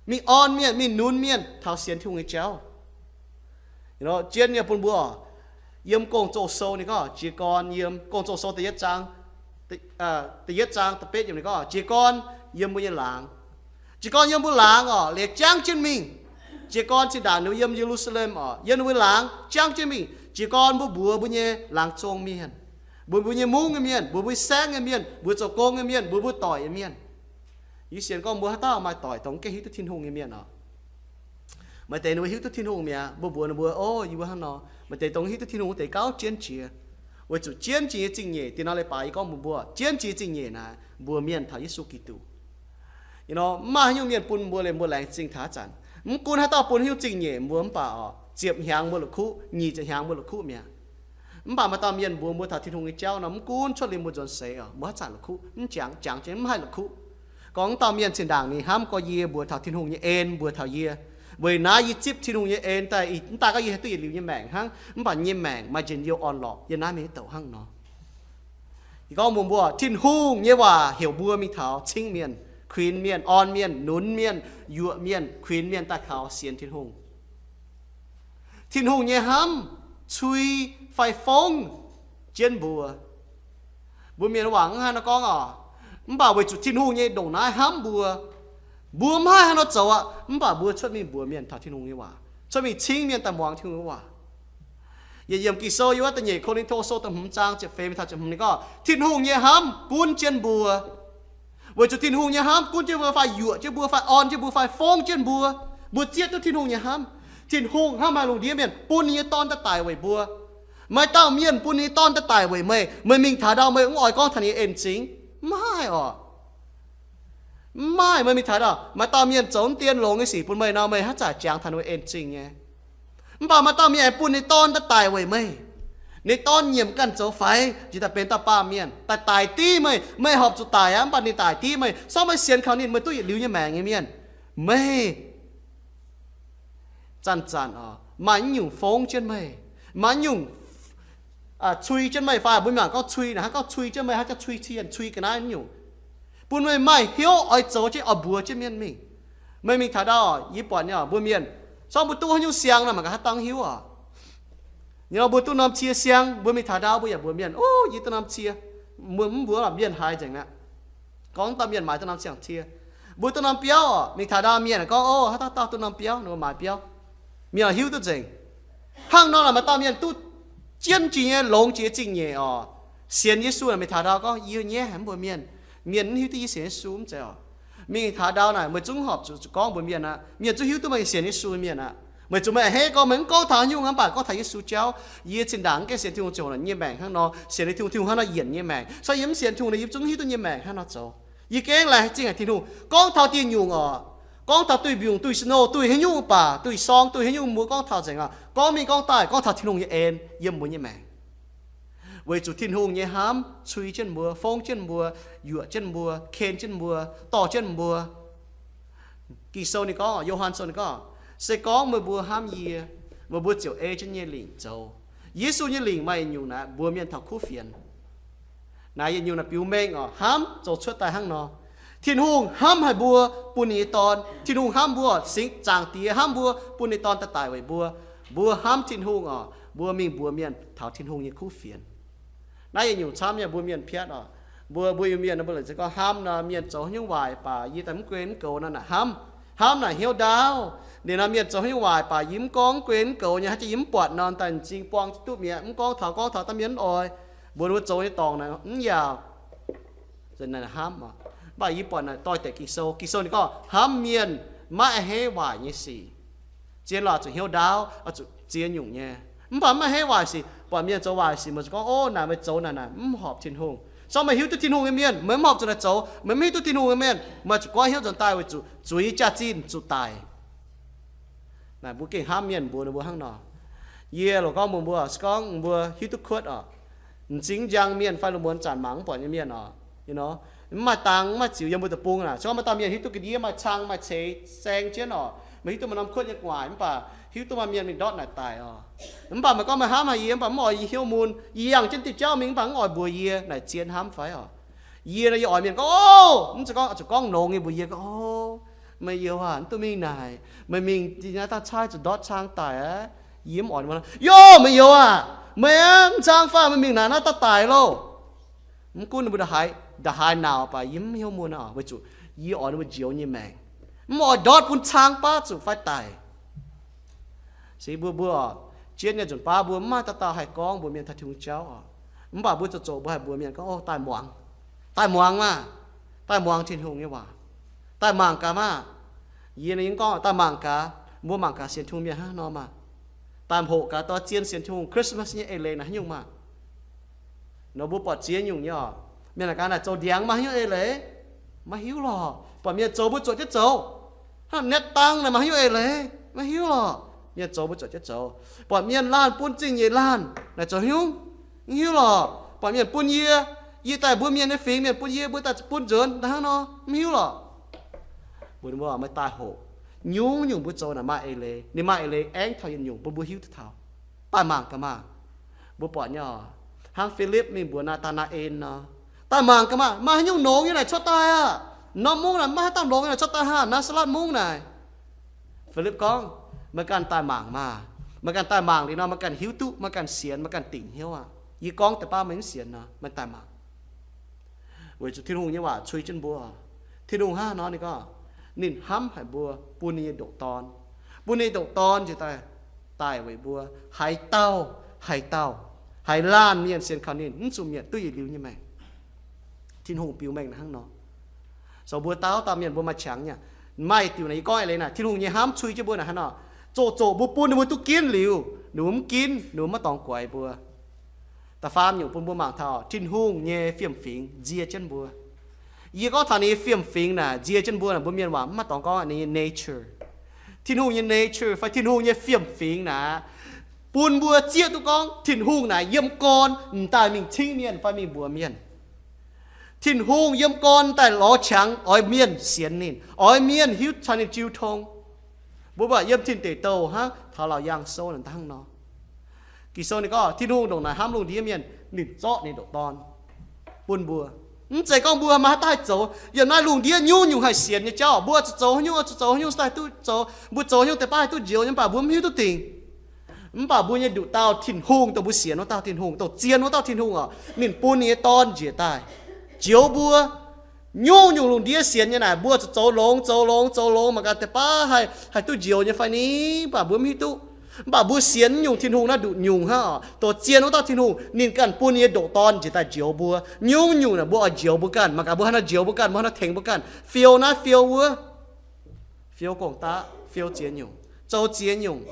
mingh orn mienh, mingh nunz mienh taux sienx Tin-Hungh nyei jauv. Zien nyei bun mbuo, yiem Gong-Zoh Sou ninh gorngv, jiez gorn yiem Gong-Zoh Sou da'yietv zaang, da'yietv zaang da'betv yiemc ninh gorngv, jiez gorn yiem mbuo nyei laangz. Jiez gorn yiem mbuo laangz oc, liuz jangv jienv mingh. Jiez gorn zinh ndaangc ninh mbuo yiem Ye^lu^saa^lem oc, yiem ninh mbuo laangz jangv jienv mingh. Jiez gorn mbuo mbuox mbuo nyei laangz zong mienh, mbuox mbuo nyei mungv nyei mienh, mbuox mbuo saengv nyei mienh, mbuox zoux gong nyei mienh, mbuox mbuo doic nyei mienh. Yie sienx gorngv mbuo haaix dauh maaih doic dongh mv gaengh hiuv duqv Tin-Hungh nyei mienh oc. Maaih deix ninh mbuo hiuv duqv Tin-Hungh mi'aqv, mbuo mbuox ninh mbuo, Ov, yie mbuo hnangv nor. Maaih deix dongh hiuv duqv Tin-Hungh wuov deix gauh jienv jiex, weic zuqc jienv jiex nyei zingh nyeic, dinh nor leiz-baaix yie gorngv mbuox mbuo, jienv jiex zingh nyeic naaic mbuox mienh taux Yesu Giduc. Ih nor mv maaih haaix nyungc mienh bun mbuo liemh mbuo laengz zingh taux haaix zanc. Mv gunv haaix dauh bun haaix nyungc zingh nyeic mbuo mv baac oc, ziepc hnyangx mbuo la'kuqv, nyic ziepc hnyangx mbuo la'kuqv mi'aqv. Mv baac maaih dauh mienh mbuox mbuo taux Tin-Hungh nyei jauv nor, mv gunv cuotv liemh mbuo nzuonx seix oc, mbuo haaix zanc la'kuqv, mv jangx, jangx jienv mv haih la'kuqv. Gorngv dauh mienh zinh ndaangc ninh hnamv gorx yie mbuox taux Tin-Hungh nyei en mbuox taux yie. Weic naaiv yie zipv Tin-Hungh nyei en daaih, mv daaih gorngv yie haih duqv yietc liuz nyei maengc hnangv, mv baac nyei maengc maaih njien-youh orn-lorqc yiem naaiv mingh douc hnangv nor. Yie gorngv mbuox mbuo, Tin-Hungh nyei waac heuc mbuo mingh taux cingv mienh, kuinx mienh, orn mienh, nunz mienh, yuoqc mienh, kuinx mienh daaih kaux sienx Tin-Hungh. Tin-Hungh nyei hnamv cui fai fongv jienv mbuo. Mbuo mienh waac mv haih nor gorngv oc. Mv baac weic zuqc Tin-Hungh nyei ndongc naaiv hnamv mbuo, mbuo mv haih haaix nor zoux aqv. Mv baac mbuo cuotv mingh mbuox mienh taux Tin-Hungh nyei waac, cuotv mingh cingv mienh daaih muangx Tin-Hungh nyei waac. Yietc yiemc Ging-Sou yiem wuov Da'nyeic Ko^lin^to Sou da'hmz zaang ziepc feix mingh taux ziepc hmz ninh gorngv, Tin-Hungh nyei hnamv gunv jienv mbuo. Weic zuqc Tin-Hungh nyei hnamv gunv jienv mbuo fai yuoqc jienv mbuo fai orn jienv mbuo fai fongv jienv mbuo, mbuo zieqv duqv Tin-Hungh nyei hnamv. Tin-Hungh hnamv haic lungh ndiev mienh, bun ninh nyei Dorn daaih daic weic mbuo. Maaih dauh mienh bun ninh nyei Dorn daaih daic weic meih, meih mingh taux ndau meih mv oix gorngv taux ninh en zingx? Mv haih oc. Mv maaih, meih mingh taux ndau maaih dauh mienh zoux mv dien longx nyei sic bun meih nor, meih haaix zanc jangx taux ninh en zingh nyei? Mv baac maaih dauh mienh aengx bun ninh Dorn daaih daic weic meih. Ninh Dorn nyiemc ganh zoux faix, njiec daaih benx dauh baamh mienh daaih daic div meih. Meih horpc zuqc daic aqv, mv baac ninh daic div meih. Se gorngv meih sienx kaux ninh, meih duqv yietc liuz nyei maengc nyei mienh. Meih zanc-zanc oc, maaih nyungc fongv jienv meih, maaih nyungc cui jienv meih fai mbuo mangc gorngv cui naaic hnangv gorngv cui jienv meih, hnangv gorngv cui cienh, cui ga'naaiv nyungc, bun meih maaih hnyouv oix zoux jienv, oix mbuox jienv mienh mingh. Meih mingh taux ndau, yie buatc nyei oc, mbuo mienh, se gorngv mbuo duqv haaix nyungc siang nor, mangc gaax haaix dauh hiuv oc. Nyei nor mbuo duqv norm cie siang, mbuo mingh taux ndau mbuo yaac mbuox mienh, Ov, yie duqv norm cie. Mbuo mv mbuox lorqc, mienh haiz nzengc aqv. Gorngv dauh mienh maaiz duqv norm siang-cie. Mbuo duqv norm biauv oc, mingh taux ndau mienh gorngv, Ov, haaix dauh dauh duqv norm biauv, ninh mbuo maaiz biauv. Mienh hiuv duqv nzengc. Hnangv nor naaic maaih dauh mienh duqv jienv jiex nyei, longx jiex zingh nyeic oc, sienx Yesu naaic, mingh taux ndau gorngv, Yie nyaiv haic mv mbuox mienh. Mienh mv hiuv duqv yie sienx Yesu mv zeiz oc. Mingh taux ndau naaic meih zungv horpc zuqc, zuqc gorngv mbuox mienh aqv. Mienh zungv hiuv duqv meih sienx Yesu mienh aqv. Meih zuqc meih a'hneiv gorngv meih mv gorngv taux nyungc, mv baac gorngv taux Yesu jauv. Yie zinh ndaangc mv gaengh sienx Tin-Hungh ziouc nyei maengc hnangv nor, sienx Tin-Hungh, Tin-Hungh hnangv nor yienc nyei maengc. Se gorngv yie mv sienx Tin-Hungh nor, yie zungv hiuv duqv nyei maengc hnangv nor zoux. Yie gengh laengz zingh haic Tin-Hungh. Gorngv taux diuh nyungc oc, gorngv taux duih mbiungc, duih snow, duih haaix nyungc baac, duih sorng, duih haaix nyungc, mbuo gorngv taux nzengc aqv, gorngv mingh gorngv daaih, gorngv taux Tin-Hungh nyei en yiem mbuo nyei maengc. Weic zuqc Tin-Hungh nyei hnamv cui jienv mbuo, fongv jienv mbuo, yuoqc jienv mbuo, ken jienv mbuo, dorh jienv mbuo. Ging-Sou ninh gorngv, Yo^han Sou ninh gorngv, se gorngv meih mbuo hnamv yie, meih mbuo ziouc ei jienv nyei lingc zoux. Yesu nyei lingc maaih yietc nyungc naaic mbuox mienh taux kuv fienx. Naaiv yietc nyungc naaic biux mengh oc, hnamv zoux cuotv daaih hnangv nor. Tin-Hungh hnamv haic mbuo, bun ninh nyei Dorn. Tin-Hungh hnamv mbuo, Singx Zaangc Diex hnamv mbuo, bun ninh Dorn daaih daic weic mbuo. Mbuo hnamv Tin-Hungh oc, mbuo mingh mbuox mienh taux Tin-Hungh nyei kuv fienx. Naaiv yietc nyungc camv nyei, mbuo mienh piatv oc. Mbuo, mbuo Iu-Mienh mbuo laengz zingh gorngv hnamv nor, mienh zoux haaix nyungc waaic baac yie daaih mv gunv mv goux nor naaic hnamv. Hnamv naaic hnyouv ndaauv. Ninh nor mienh zoux haaix nyungc waaic baac yie mv gorngv, mv gunv mv goux nyei, hnangv jiex yie mv buatc nor, daaih m'zing buang duqv mi'aqv, mv gorngv taux, gorngv taux dangh mienh mv oix. Mbuox ninh mbuo zoux nyei dorngc naaic mv yaauc. Hnamv oc. Mv baac yie buatc naaic doix-dekc Ging-Sou, Ging-Sou ninh gorngv hnamv mienh maiv a'hneiv waaic nyei sic. Zien lorqc, zuqc hnyouv ndaauv, zuqc ziex nyungc nyei. Mv baac maiv a'hneiv waaic sic. Buatc mienh zoux waaic sic, meih zuqc gorngv, ov, naaic meih zoux naaic, naaic mv horpc Tin-Hungh. Se gorngv meih hiuv duqv Tin-Hungh nyei mienh, meih mv horpc zuqc naaic zoux, meih mv hiuv duqv Tin-Hungh nyei mienh, meih zuqc goiv hnyouv nzuonx daaih weic zuqc zuiz jaax-zinh zuqc daic. Naaic mbuo gengh hnamv mienh mbuox ninh mbuo hnangv nor. Yie loz gorngv mbuox mbuo, se gorngv mbuo hiuv duqv kuotv oc, m'zing njang mienh fai lungh muonz zanc mangc mv buatc nyei mienh oc, mv maaih dang mv maaih ziux yiem mbuo deic-bung naaic. Se gorngv maaih dauh mienh hiuv duqv ga'ndiev maaih cang maaih ceix saeng jienv oc, meih hiuv duqv maaih norm kuotv nyei gu'nguaaic, mv baac hiuv duqv maaih mienh mingh ndortv naaic daic oc. Mv baac meih gorngv meih hnamv haic yie, mv baac mv oix yie hnyouv mun, yie yangh jienv diuh jauv mingh mv baac mv oix mbuox yie, naaic zien hnamv fai oc. Yie nor yie oix mienh gorngv, ov, mv zuqc gorngv, zuqc gorngv nongx nyei mbuox yie gorngv, ov, meih youz aac, mv duqv mingh naaic. Meih mingh naaiv dangh caaiv zuqc ndortv cang daic aqv. Yie mv oix, yoh, meih youz aac, meih aqv, mv cang fai meih mingh naaic naaiv daaih daic loh. Mv gunv ninh mbuo nda'haaix, nda'haaix nauc baac yie mv hnyouv mun oc, weic zuqc yie oix ninh mbuo njoux nyei maengc. Mv oix ndortv bun cang baav zuqc fai daic. Se mbuo, mbuo oc, jienv nyei nzunc baav mbuo mv maaih dauh dauh haih gorngv mbuox mienh taux Tin-Hungh jauv oc. Mv baac mbuo zoux zoqc mbuo haih mbuox mienh gorngv, ov, daaih muangx, daaih muangx maah, daaih muangx Tin-Hungh nyei waac, daaih mangc gaax maah. Yie nor yie gorngv, daaih mangc gaax, mbuo mangc gaax sienx Tin-Hungh mienh hnangv nor maah. Daaih hoqc gaax doix zien sienx Tin-Hungh Christmas nyei eix leiz naaic haaix nyungc maah. Nor mbuo buatc ziex nyungc nyei oc. Mienh naaic gaax, naaic zoux ndiangx maaih haaix nyungc eix leiz? Maiv hiuv lorqc. Buatc mienh zoux mbuo zuotc jienv zoux. Hnangv naaiv dang naaic maaih haaix nyungc eix leiz? Maiv hiuv lorqc. Mienh zoux mbuo zuotc jienv zoux. Buatc mienh laanh bun zingh nyeic laanh naaic zoux haaix nyungc? Mv hiuv lorqc. Buatc mienh bun yie, yie daaih mbuo mienh nyei fingx, mienh bun yie, mbuo daaih bun nzuonx hnangv nor, mv hiuv lorqc. Mbuox ninh mbuo, meih daaih hoqc. Nyungc-nyungc mbuo zoux naaic maaih eix leiz. Ninh maaih eix leiz aengx taux yietc nyungc bun mbuo hiuv duqv taux. Daaih mangc gaax maah. Mbuo buatc nyei oc, hnangv Filipv mingh mbuox Naa^taa^naa^en nor, daaih mangc gaax maah, maaih haaix nyungc longx nyei naaic cuotv daaih aqv? Norm mungv naaic maiv haaix dauh longx nyei naaic cuotv daaih haah? Naa^saa^letv Mungv naaic. Filipv gorngv, meih ganh daaih mangc maah. Meih ganh daaih mangc liuz nor, meih ganh hiuv duqv, meih ganh sienx, meih ganh dingc hnyouv aqv. Yie gorngv deix baav meih mv sienx nor, meih daaih mangc. Weic zuqc Tin-Hungh nyei waac cui jienv mbuo. Tin-Hungh hnangv nor ninh gorngv, ninh hnamv haic mbuo, bun ninh nyei ndoqc Dorn. Bun ninh ndoqc Dorn njiec daaih, daic weic mbuo. Haaix dauh, haaix dauh, haaix laanh mienh sienx kaux ninh, mv zuqc mietc duqv yietc liuz nyei maengc. Tin-Hungh biux mengh naaic hnangv nor. Zoux mbuo dauh dauh mienh mbuo maaih qangx nyei. Maaih diuc naaic yie gorngv eix leiz naaic, Tin-Hungh nyei hnamv cui jienv mbuo naaic hnangv nor. Zoqc zoqc mbuo bun ninh mbuo duqv ginv liuz, ninh mbuo mv ginv, ninh mbuo maiv dorngx guaix mbuo. Da'faam nyungc bun mbuo mangc taux Tin-Hungh nyei fiem-fingx nzie jienv mbuo. Yie gorngv taux ninh nyei fiem-fingx naaic nzie jienv mbuo naaic, mbuo mienh waac mv maaih dorngx gorngv ninh nyei nature. Tin-Hungh nyei nature fai Tin-Hungh nyei fiem-fingx naaic, bun mbuo zieqv duqv gorngv Tin-Hungh naaic yiem gorn m'daaih mingh cingv mienh fai mingh mbuox mienh. Tin-Hungh yiem gorn daaih lorz qangx oix mienh sienx ninh, oix mienh hiuv caux ninh jiu tong. Mbuo buatc yiem Tin Deic Douh hnangv taux Laauc Yaangh Sou naaic hnangv nor. Ging-Sou ninh gorngv Tin-Hungh ndongc naaic hnamv lungh ndiev mienh, ninh zorqv ninh ndoqc Dorn bun mbuo. Mv zeiz gorngv mbuo maaih haaix dauh haih zoux. Yiem naaiv lungh ndiev nyungc-nyungc haih sienx nyei jauv, mbuo zuqc zoux haaix nyungc, zuqc zoux haaix nyungc daaih duqv zoux, mbuo zoux haaix nyungc deix baav haih duqv njoux nyei, mv baac mbuo mv hiuv duqv dingc. Mv baac mbuo nyei nduqc dauh Tin-Hungh, dongh mbuo sienx wuov dauh Tin-Hungh, dongh zien wuov dauh Tin-Hungh oc, ninh bun ninh nyei Dorn njiec daaih njoux mbuo. Nyungc-nyungc lungh ndiev sienx nyei naaic, mbuo zuqc zoux longx, zoux longx, zoux longx mangc gaax deix baav haih, haih duqv njoux nyei fai ni, mv baac mbuo mv hiuv duqv. Mv baac mbuo sienx nyungc Tin-Hungh naaiv nduqc nyungc hnangv oc. Dongh zien wuov dauh Tin-Hungh, ninh ganh bun ninh nyei ndoqc Dorn njiec daaih njoux mbuo. Nyungc-nyungc naaic mbuo oix njoux mbuo ganh, mangc gaax mbuo haaix nor njoux mbuo ganh, mbuo haaix nor tengx mbuo ganh. Fiou naaiv fiou wuov, fiou gong-daqv, fiou ziex nyungc, zoux ziex nyungc,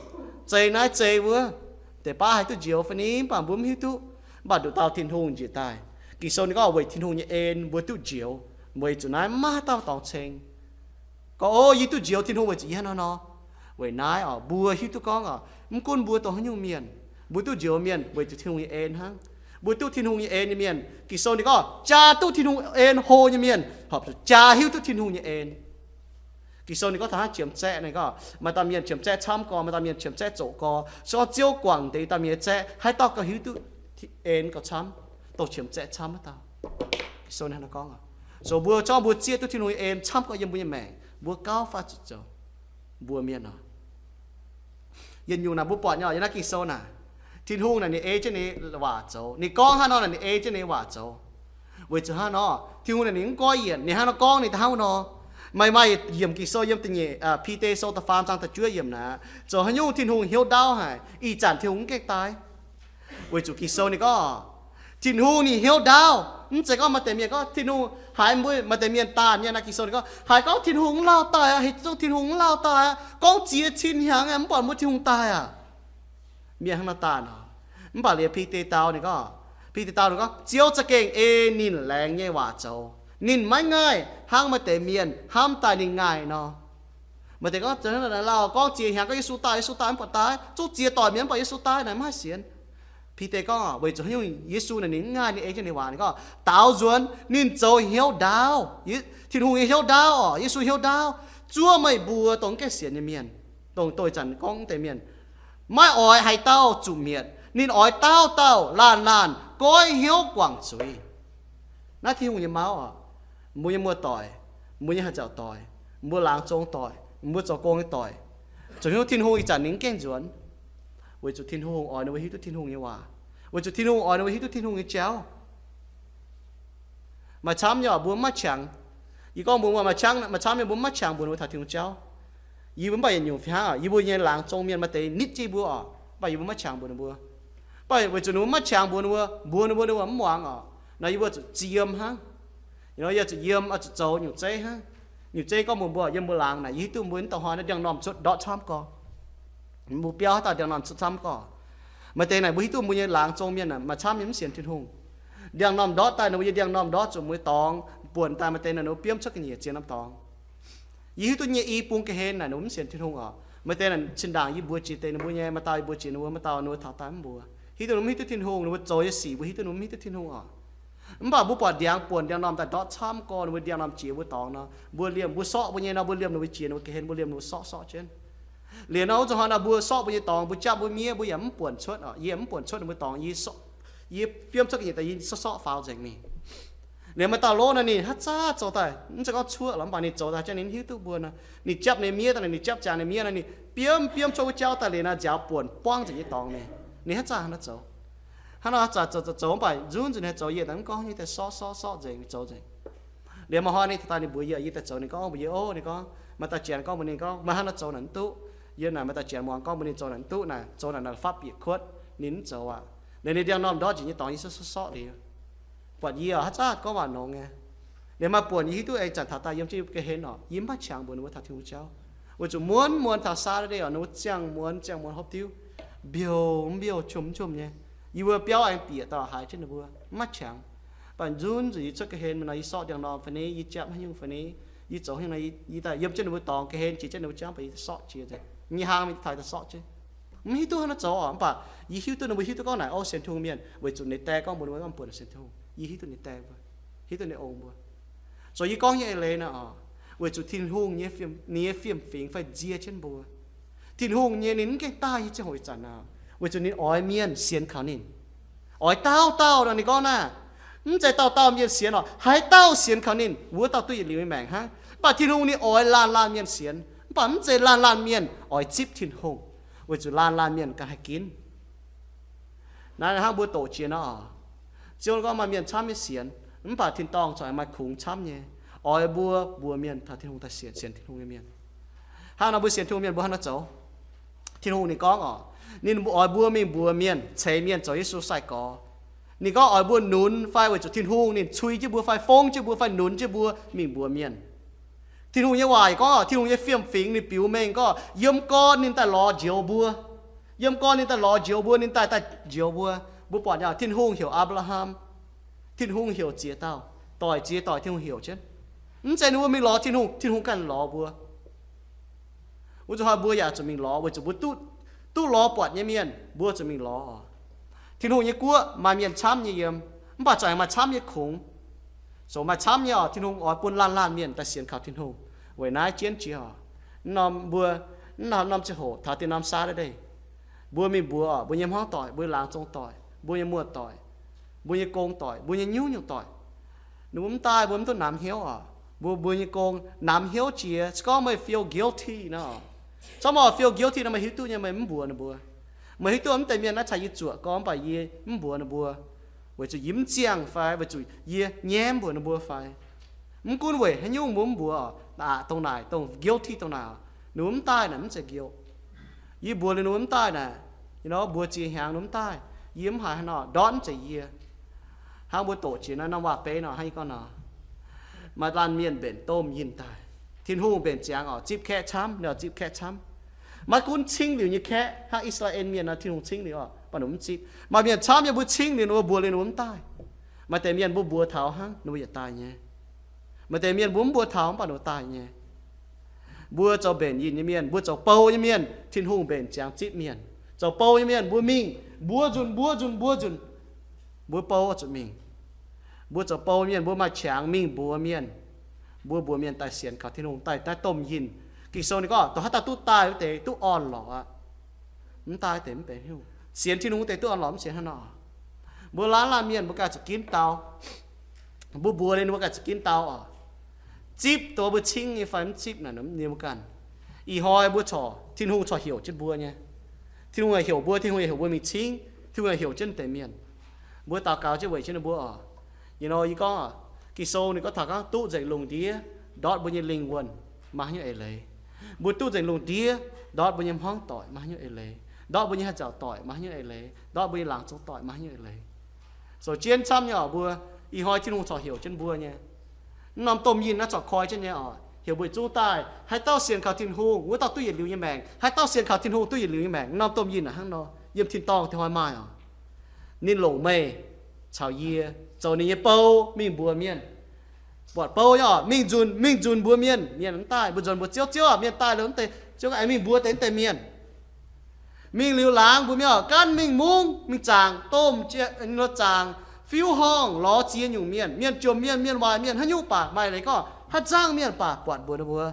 zeix naaiv zeix wuov. Deix baav haih duqv njoux fai ni, mv baac mbuo mv hiuv duqv. Mv baac nduqc dauh Tin-Hungh njiec daaih. Ging-Sou ninh gorngv weic Tin-Hungh nyei en mbuo duqv njoux, weic zuqc naaiv maiv maaih dauh dorngx ceng. Gorngv, o, yie duqv njoux Tin-Hungh weic zuqc yie hnangv haaix nor? Weic naaiv oc, mbuo hiuv duqv gorngv oc, mv gunv mbuo dongh haaix nyungc mienh, mbuo duqv njoux mienh weic zuqc Tin-Hungh nyei en hnangv. Mbuo duqv Tin-Hungh nyei en nyei mienh, Ging-Sou ninh gorngv jaa duqv Tin-Hungh en hlo nyei mienh, horpc zuqc jaa hiuv duqv Tin-Hungh nyei en. Ging-Sou ninh gorngv taux hnangv qiemx zaeqv ninh gorngv, maaih dauh mienh qiemx zaeqv camv gorx, maaih dauh mienh qiemx zaeqv zoqc gorx. Se gorngv Ziouv guangc deix dauh mienh nyei zaeqv, haaix dauh gauh hiuv duqv en gauh camv? Dongh qiemx zaeqv camv wuov dauh. Ging-Sou ninh hnangv naaiv gorngv oc. So mbuo zorqv mbuo zieqv duqv Tin-Hungh nyei en camv gorx yiem mbuo nyei maengc, mbuo gauh faav zuqc zoux mbuo mienh oc. Yietc nyungc naaic mbuo buatc nyei oc, yiem naaiv Ging-Sou naaic, Tin-Hungh naaic ninh ei jienv ninh waac zoux. Ninh gorngv hnangv nor naaic ninh ei jienv ninh waac zoux. Weic zuqc hnangv nor, Tin-Hungh naaic ninh mv goiv yienc, ninh hnangv nor gorngv ninh daaih hnangv nor. Maaih, maaih yiemc Ging-Sou yiem da'nyeic, Bide Sou da'faam zaang da'juov yiemc naaic, zoux haaix nyungc Tin-Hungh hnyouv ndaauv haic, ih zanc Tin-Hungh mv gaengh daaih? Weic zuqc Ging-Sou ninh gorngv, Tin-Hungh ninh hnyouv ndaauv. Mv zeiz gorngv maaih deix mienh gorngv Tin-Hungh haiz mbuo, maaih deix mienh daanh nyei naaic, Ging-Sou ninh gorngv, haiz gorngv Tin-Hungh mv lauh daaih aqv, haiz zungv Tin-Hungh mv lauh daaih aqv, gorngv ziex cin hnyangx aeqv, mv buatc mbuo Tin-Hungh daaih aqv. Mienh hnangv nor daanh oc. Mv baac liuz Bide dau ninh gorngv, Bide dau ninh gorngv, Ziouv za'gengh ei ninh laengz nyei waac zoux. Ninh maiv ngaih hnangv maaih deix mienh hnamv daaih ninh ngaih nor. Maaih deix gorngv, lauh gorngv ziex hnyangx gorngv Yesu daaih, Yesu daaih, mv buatc daaih. Zungv ziex doic mienh mv buatc Yesu daaih naaic, mv haih sienx. Bide gorngv, weic zuqc haaix nyungc Yesu naaic ninh mv ngaih ninh ei jienv ninh waac, ninh gorngv daaux nzuonx ninh zoux hnyouv ndaauv. Tin-Hungh nyei hnyouv ndaauv oc, Yesu hnyouv ndaauv zuov meih mbuo dongh mv gaengh sienx nyei mienh, dongh doix zanc gorngv deix mienh, maiv oix haaix dauh zuqc mietc. Ninh oix dauh dauh laanh laanh goiv hnyouv guangc zuiz. Naaiv Tin-Hungh nyei mauv oc. Mbuo nyei muoz-doic, mbuo nyei haih nzauc doic, mbuo laangz zong doic, mbuo zoux gong nyei doic, zoux hnyouv Tin-Hungh ih zanc ninh mv gaengh nzuonx. Weic zuqc Tin-Hungh oix ninh mbuo hiuv duqv Tin-Hungh nyei waac. Weic zuqc Tin-Hungh oix ninh mbuo hiuv duqv Tin-Hungh nyei jauv. Maaih camv nyei oc, mbuo mv maaih qangx. Yie gorngv mbuo maaih qangx, maaih camv nyei mbuo mv maaih qangx mbuox ninh mbuo taux Tin-Hungh jauv. Yie mbuo mv baac yietc nyungc fih hnangv oc, yie mbuo nyei laangz zong mienh maaih deix nitv jienv yie mbuo oc, mv baac yie mbuo mv maaih qangx mbuox ninh mbuo. Mv baac weic zuqc ninh mbuo mv maaih qangx mbuox ninh mbuo, mbuox ninh mbuo, ninh mbuo mv muangx oc. Nor yie mbuo zuqc ziem hnangv. Nor yie zuqc yiem, oix zuqc zoux nyungc zeiv hnangv. Nyungc zeiv gorngv mbuox mbuo yiem mbuo laangz naaic, yie hiuv duqv mbuo mv dongh hnoi naaiv ndiangx-normh cuotv ndortv camv gorx. Mbuo biauv haaix dauh ndiangx-normh cuotv camv gorx. Maaih deix naaic mbuo hiuv duqv mbuo nyei laangz zong mienh naaic maaih camv nyei mv sienx Tin-Hungh. Ndiangx-normh ndortv daaih, ninh mbuo nyei ndiangx-normh ndortv zuqc mbuo nyei dorngx buonc daaih, maaih deix naaic ninh mbuo biomv cuotv ga'nyiec ziex norm dorngx. Yie hiuv duqv nyei i bung ga'hlen naaic ninh mbuo mv sienx Tin-Hungh oc. Maaih deix naaic cin-ndaangc yie mbuox jiex deix ninh mbuo nyei, maaih dauh yie mbuox jiex ninh mbuo, maaih dauh ninh mbuo taux daaih mv mbuox. Hiuv duqv ninh mbuo mv hiuv duqv Tin-Hungh, ninh mbuo zoux nyei sic mbuo hiuv duqv ninh mbuo mv hiuv duqv Tin-Hungh oc. Mv baac mbuo buatc ndiangx buonc ndiangx-normh daaih ndortv camv gorx, ninh mbuo ndiangx-normh jiex mbuo dorngx nor, mbuo liemh, mbuo sorqv mbuo nyei nor, mbuo liemh ninh mbuo jiex ninh mbuo ga'hlen, mbuo liemh ninh mbuo sorqv sorqv jienv. Liuz nor wuov zuqc hnoi naaic mbuo sorqv mbuo nyei dorngx, mbuo japv mbuo miev, mbuo yaac mv buonc cuotv oc. Yie mv buonc cuotv ninh mbuo dorngx, yie, yie biomv cuotv ga'nyiec daaih yie sorqv sorqv faaux nzengc mingh. Liuz maaih dauh lov nor ninh haaix zanc zoux daaih, mv zeiz gorngv cuoqv lorqc, mv baac ninh zoux daaih jangv ninh hiuv duqv mbuo nor, ninh japv ninh miev daaih, ninh japv ziangx ninh miev nor, ninh biomv biomv cuotv wuov jauv daaih liuz nor, nziaaux buonc buangv nzengc nyei dorngx mingh. Ninh haaix zanc hnangv nor zoux. Hnangv nor haaix zanc zoux zoux zoux, mv baac nzunc nzunc ninh zoux, yie daaih mv gorngv, yie daaih sorqv sorqv sorqv nzengc, zoux nzengc. Liuz maaih hnoi ninh taux daaih ninh mbuox yie, yie daaih zoux, ninh gorngv mbuox yie, o, ninh gorngv maaih dauh janx gorngv mbuox ninh gorngv meih hnangv nor zoux naaic mv duqv. Yie naaic maaih dauh janx muangx gorngv mbuox ninh zoux naaic mv duqv naaic, zoux naaic naaic faatv bieqc kuotv, ninh mv zoux aqv. Liuz ninh ndiangx-normh ndortv njiec nyei dorngx yie sorqv sorqv sorqv liuz, buatc yie haaix zanc gorngv waac nongx nyei. Liuz maaih buonc yie hiuv duqv aengx zanc taux daaih yiem jienv yie ga'hlen oc, yie mv maaih qangx mbuox ninh mbuo taux Tin-Hungh jauv. Weic zuqc muonz muonz taux Saturday oc, ninh mbuo ziangh muonz ziangh muonz hopv diuv, mbiouh mv mbiouh, qomc mv qomc nyei. Yie mbuo biauv aengx bieqc daaih haiz jienv ninh mbuo, mv maaih qangx. Mv baac nzunc nzunc yie cuotv ga'hlen nor, yie sorqv ndiangx-normh fai ni, yie japv haaix nyungc fai ni, yie zoux haaix nyungc nor, yie daaih yiem jienv ninh mbuo dorngx ga'hlen jiex jienv ninh mbuo jangv, baac yie sorqv jiex nzengc. Nyei hlang mingh taux daaih sorqv jienv. Mv hiuv duqv hnangv nor zoux oc, mv baac yie hiuv duqv ninh mbuo hiuv duqv gorngv naaic, o, sienx Tin-Hungh mienh, weic zuqc ninh dae gorngv mbuox ninh mbuo gorngv buonc sienx Tin-Hungh. Yie hiuv duqv ninh dae mbuo, hiuv duqv ninh ong mbuo. Zoux yie gorngv nyei eix leiz naaic oc, weic zuqc Tin-Hungh nyei fiem, ninh nyei fiem-fingx fai nzie jienv mbuo. Tin-Hungh nyei ninh mv gaengh daaih nyei ziangh hoc ih zanc naaic, weic zuqc ninh oix mienh sienx kaux ninh. Oix dauh dauh nor, ninh gorngv naaic, mv zeiz dauh dauh mienh sienx oc, haaix dauh sienx kaux ninh, wuov dauh duqv yietc liuz nyei maengc hnangv. Mv baac Tin-Hungh ninh oix laanh laanh mienh sienx, mv baac mv zeiz laanh laanh mienh oix zipv Tin-Hungh, weic zuqc laanh laanh mienh ganh haih ginv. Naaiv hnangv mbuo doqc jiex nor oc, Ziouv gorngv maaih mienh camv nyei sienx, mv baac tin-dorngh corc maaih kungx camv nyei. Oix mbuo mbuox mienh taux Tin-Hungh daaih sienx, sienx Tin-Hungh nyei mienh. Hnangv nor mbuo sienx Tin-Hungh mienh mbuo hnangv nor zoux. Tin-Hungh ninh gorngv oc, ninh oix mbuo mingh mbuox mienh, ceix mienh zoux Yesu sai-gorx. Ninh gorngv oix mbuo nunz fai weic zuqc Tin-Hungh ninh cui jienv mbuo fai fongv jienv mbuo fai nunz jienv mbuo mingh mbuox mienh. Tin-Hungh nyei waac gorngv, Tin-Hungh nyei fiem-fingx ninh biux mengh gorngv, yiem gorn ninh daaih lorz njoux mbuo. Yiem gorn ninh daaih lorz njoux mbuo, ninh daaih daaih njoux mbuo. Mbuo buatc nyei, Tin-Hungh heuc Apc^laa^ham, Tin-Hungh heuc ziex dauh, doic ziex doic Tin-Hungh heuc jienv. Mv zeiz ninh mbuo mingh lorz Tin-Hungh, Tin-Hungh ganh lorz mbuo. Wuov zuqc hnoi mbuo yaac zuqc mingh lorz weic zuqc mbuo duqv, duqv lorz buatc nyei mienh mbuo zuqc mingh lorz. Tin-Hungh nyei guoqv maaih mienh camv nyei yiem, mv baac zungv maaih camv nyei kungx. Zoux maaih camv nyei oc, Tin-Hungh oix bun laanh laanh mienh daaih sienx kaux Tin-Hungh. Weic naaiv jienv jiex oc, norm mbuo, norm, norm ziangh hoc taux deix norm Saturday, mbuo mingh mbuox oc, mbuo nyei hmuangv doic, mbuo laangz zong doic, mbuo nyei muoz-doic, mbuo nyei gong doic, mbuo nyei nyungc-nyungc doic. Ninh mbuo mv daaih mbuo mv duqv namx hnyouv oc. Mbuo, mbuo nyei gong namx hnyouv jiex, se gorngv meih feel guilty nor, corc meih feel guilty nor, meih hiuv duqv nyei meih mv mbuox ninh mbuo. Meih hiuv duqv mv deix mienh naaiv caux yie zuoqc gorngv, mv baac yie mv mbuox ninh mbuo, weic zuqc yie mv ziangh fai weic zuqc yie nyaiv mbuox ninh mbuo fai. Mv gunv weic haaix nyungc mbuo mv mbuox, aqc dongh naaic, dongh guilty dongh naaic, ninh mbuo mv daaih naaic mv zeiz guilt. Yie mbuox liuz ninh mbuo mv daaih naaic, you know, mbuox ziex hnyangx ninh mbuo mv daaih, yie mv haiz haaix nor, ndortv mv zeiz yie. Hnangv mbuo doqc jiex naaiv norm waac-beiv nor, hnangv yie gorngv nor, maaih laanh mienh mbenc domh yinh daaih. Tin-Hungh mbenc ziangx oc, zipv kaeqv camv, ninh oix zipv kaeqv camv. Maiv gunv cingv liuz nyei kaeqv, hnangv I^saa^laa^en Mienh nor, Tin-Hungh cingv liuz oc, mv baac ninh mbuo mv zipv. Maaih mienh camv nyei mbuo cingv liuz ninh mbuo mbuox liuz ninh mbuo mv daaih. Maaih deix mienh mbuo mbuox taux hnangv, ninh mbuo yaac daaih nyei. Maaih deix mienh mbuo mv mbuox taux mv baac ninh mbuo daaih nyei. Mbuo zoux mbenc yinh nyei mienh, mbuo zoux bou nyei mienh, Tin-Hungh mbenc ziangx zipv mienh. Zoux bou nyei mienh mbuo mingh, mbuo nzunc, mbuo nzunc, mbuo nzunc, mbuo bou zuqc mingh. Mbuo zoux bou mienh mbuo maaih qangx mingh mbuox mienh. Mbuo mbuox mienh daaih sienx kaux Tin-Hungh, daaih naaiv domh yinh. Ging-Sou ninh gorngv dongh haaix dauh duqv daaih wuov deix duqv orn-lorqc aqv. Mv daaih deix mv benx haaix nyungc. Sienx Tin-Hungh wuov deix duqv orn-lorqc, mv sienx hnangv nor. Mbuo laanh laanh mienh mbuo ganh zuqc ginv dau. Mbuo mbuox liuz ninh mbuo ganh zuqc ginv dau oc. Zipv dongh mbuo cingv nyei fai mv zipv naaic, ninh mbuo ganh. Ih hnoi mbuo corc, Tin-Hungh corc heuc jienv mbuo nyei. Tin-Hungh yaac heuc mbuo, Tin-Hungh yaac heuc mbuo mingh cingv, Tin-Hungh yaac heuc jienv deix mienh. Mbuo daux gaux jienv weic jienv ninh mbuo oc. You know, yie gorngv oc, Ging-Sou ninh gorngv taux gorngv duqv nzengc lungh ndiev ndortv mbuo nyei lingh wuonh maiv haaix nyungc eix leiz. Mbuo duqv nzengc lungh ndiev ndortv mbuo nyei hmuangv doic maiv haaix nyungc eix leiz, ndortv mbuo nyei haih nzauc doic maiv haaix nyungc eix leiz, ndortv mbuo nyei laangz zong doic maiv haaix nyungc eix leiz. Zoux jienv camv nyei oc mbuo. Ih hnoi Tin-Hungh corc heuc jienv mbuo nyei. Mv norm domh yinh naaiv corc koi jienv nyei oc, heuc mbuo yietc zungv daaih. Haaix dauh sienx kaux Tin-Hungh, wuov dauh duqv yietc liuz nyei maengc. Haaix dauh sienx kaux Tin-Hungh duqv yietc liuz nyei maengc. Mv norm domh yinh naaic hnangv nor, yiem tin-dorngh tingh hnoi maaih oc. Ninh longc meih caux yie zoux ninh nyei bou mingh mbuox mienh. Buatc bou nyei oc, mingh nzunc, mingh nzunc mbuox mienh, mienh mv daaih. Mbuo nzuonx mbuox Ziouv, Ziouv aac, mienh daaih liuz mv deix, Ziouv aengx mingh mbuox deix mv deix mienh. Mingh liuz laangz mbuox mienh oc, gaanv mingh mungv, mingh zaangc domh, zaangc fiuv-horngh, lorz ziex nyungc mienh, mienh jomc mienh, mienh waaic mienh, haaix nyungc baac maaih leiz gorngv, haaix nzangv mienh baac buatc mbuox ninh mbuo.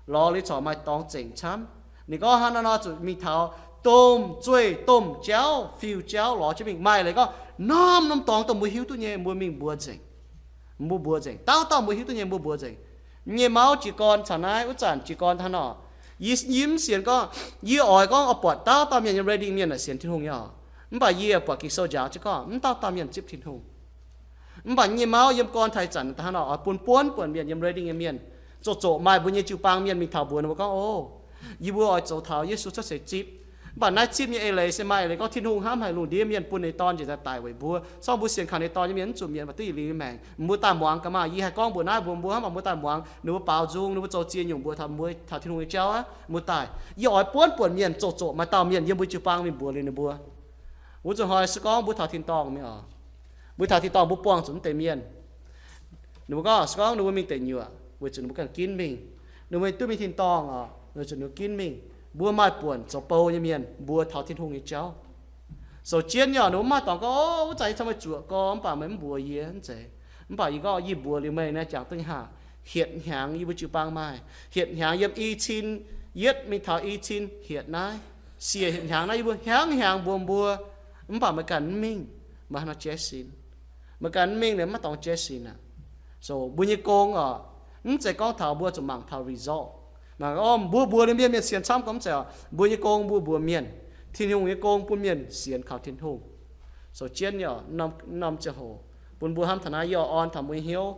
Lorz liuz corc maaih dorngx zengc camv. Ninh gorngv hnangv naaiv nor zuqc mingh taux domh zueih, domh jauv, fiuv-jauv lorz jienv mingh. Maaih leiz gorngv norm norm dorngx dongh mbuo hiuv duqv nyei mbuo mingh mbuox nzengc. Mbuo mbuox nzengc, dauh dauh mbuo hiuv duqv nyei mbuo mbuox nzengc. Nyei mauv jiez gorn caux naaiv, wuov zanc jiez gorn hnangv nor, yie, yie mv sienx gorngv, yie oix gorngv oix buatc dauh dauh mienh yiem Reading mienh naaic sienx Tin-Hungh nyei oc. Mv baac yie buatc Ging-Sou njaaux jienv gorngv mv dauh dauh mienh zipv Tin-Hungh. Mv baac nyei mauv yiem gorn taux ih zanc hnangv nor oix bun buonv buonc mienh yiem Reading nyei mienh, zoqc zoqc maaih mbuo nyei jiu-baang mienh mingh taux mbuox ninh mbuo gorngv, o, yie mbuo oix zoux taux Yesu cuotv seix zipv. Mv baac naaiv zipv nyei eix leiz se maaih eix leiz gorngv Tin-Hungh hnamv haic lungh ndiev mienh bun ninh nyei Dorn njiec daaih daic weic mbuo, se gorngv mbuo sienx kaux ninh nyei Dorn nyei mienh mv zuqc mietc, mv baac duqv yietc liuz nyei maengc. Mbuo daaih muangx gaax maah! Yie haih gorngv mbuox naaiv mbuox mbuo, mv baac mbuo daaih muangx ninh mbuo zoux ziex nyungc mbuox taux mbuo taux Tin-Hungh nyei jauv aqv. Mbuo daaih, yie oix buonv buonc mienh zoqc zoqc maaih dauh mienh yiem mbuo jiu-baang mingh mbuox liuz ninh mbuo. Wuov zuqc hnoi se gorngv mbuo taux tin-dorngh mingh oc, mbuo taux tin-dorngh mbuo buangh zuqc mv deix mienh. Ninh mbuo gorngv se gorngv ninh mbuo mingh deic nyuoqc weic zuqc ninh mbuo ganh ginv mingh. Ninh mbuo duqv mingh tin-dorngh oc, weic zuqc ninh mbuo ginv mingh. Mbuo maaih buonc zoux bou nyei mienh mbuox taux Tin-Hungh nyei jauv. Sou jienv nyei oc, ninh mbuo mv maaih dorngx gorngv, o, wuov zanc yie cingx maaih zuoqc gorx mv baac meih mv mbuox yie, mv zeiz. Mv baac yie gorngv yie mbuox liuz meih naaiv jangx duqv haav. Hietc hnyangx yie mbuo jiu-baang maaih, hietc hnyangx yiem i cin yietv mingh taux i cin hietc naaiv, siec hietc hnyangx naaiv yie mbuo hnyangx hnyangx mbuox mbuo, mv baac meih ganh mv mingh, meih hnangv nor jaiv sin. Meih ganh mv mingh liuz maiv dorngx jaiv sin aqv. So mbuo nyei gong oc, mv zeiz gorngv taux mbuo zuqc mangc taux result. Mangc, o, mbuo mbuox liuz mienh, mienh sienx camv gorngv mv zeiz oc. Mbuo nyei gong mbuo mbuox mienh. Tin-Hungh nyei gong bun mienh sienx kaux Tin-Hungh. So jienv nyei oc, norm ziangh hoc bun mbuo hnamv taux naaiv, yie oix orn taux mbuo nyei hnyouv.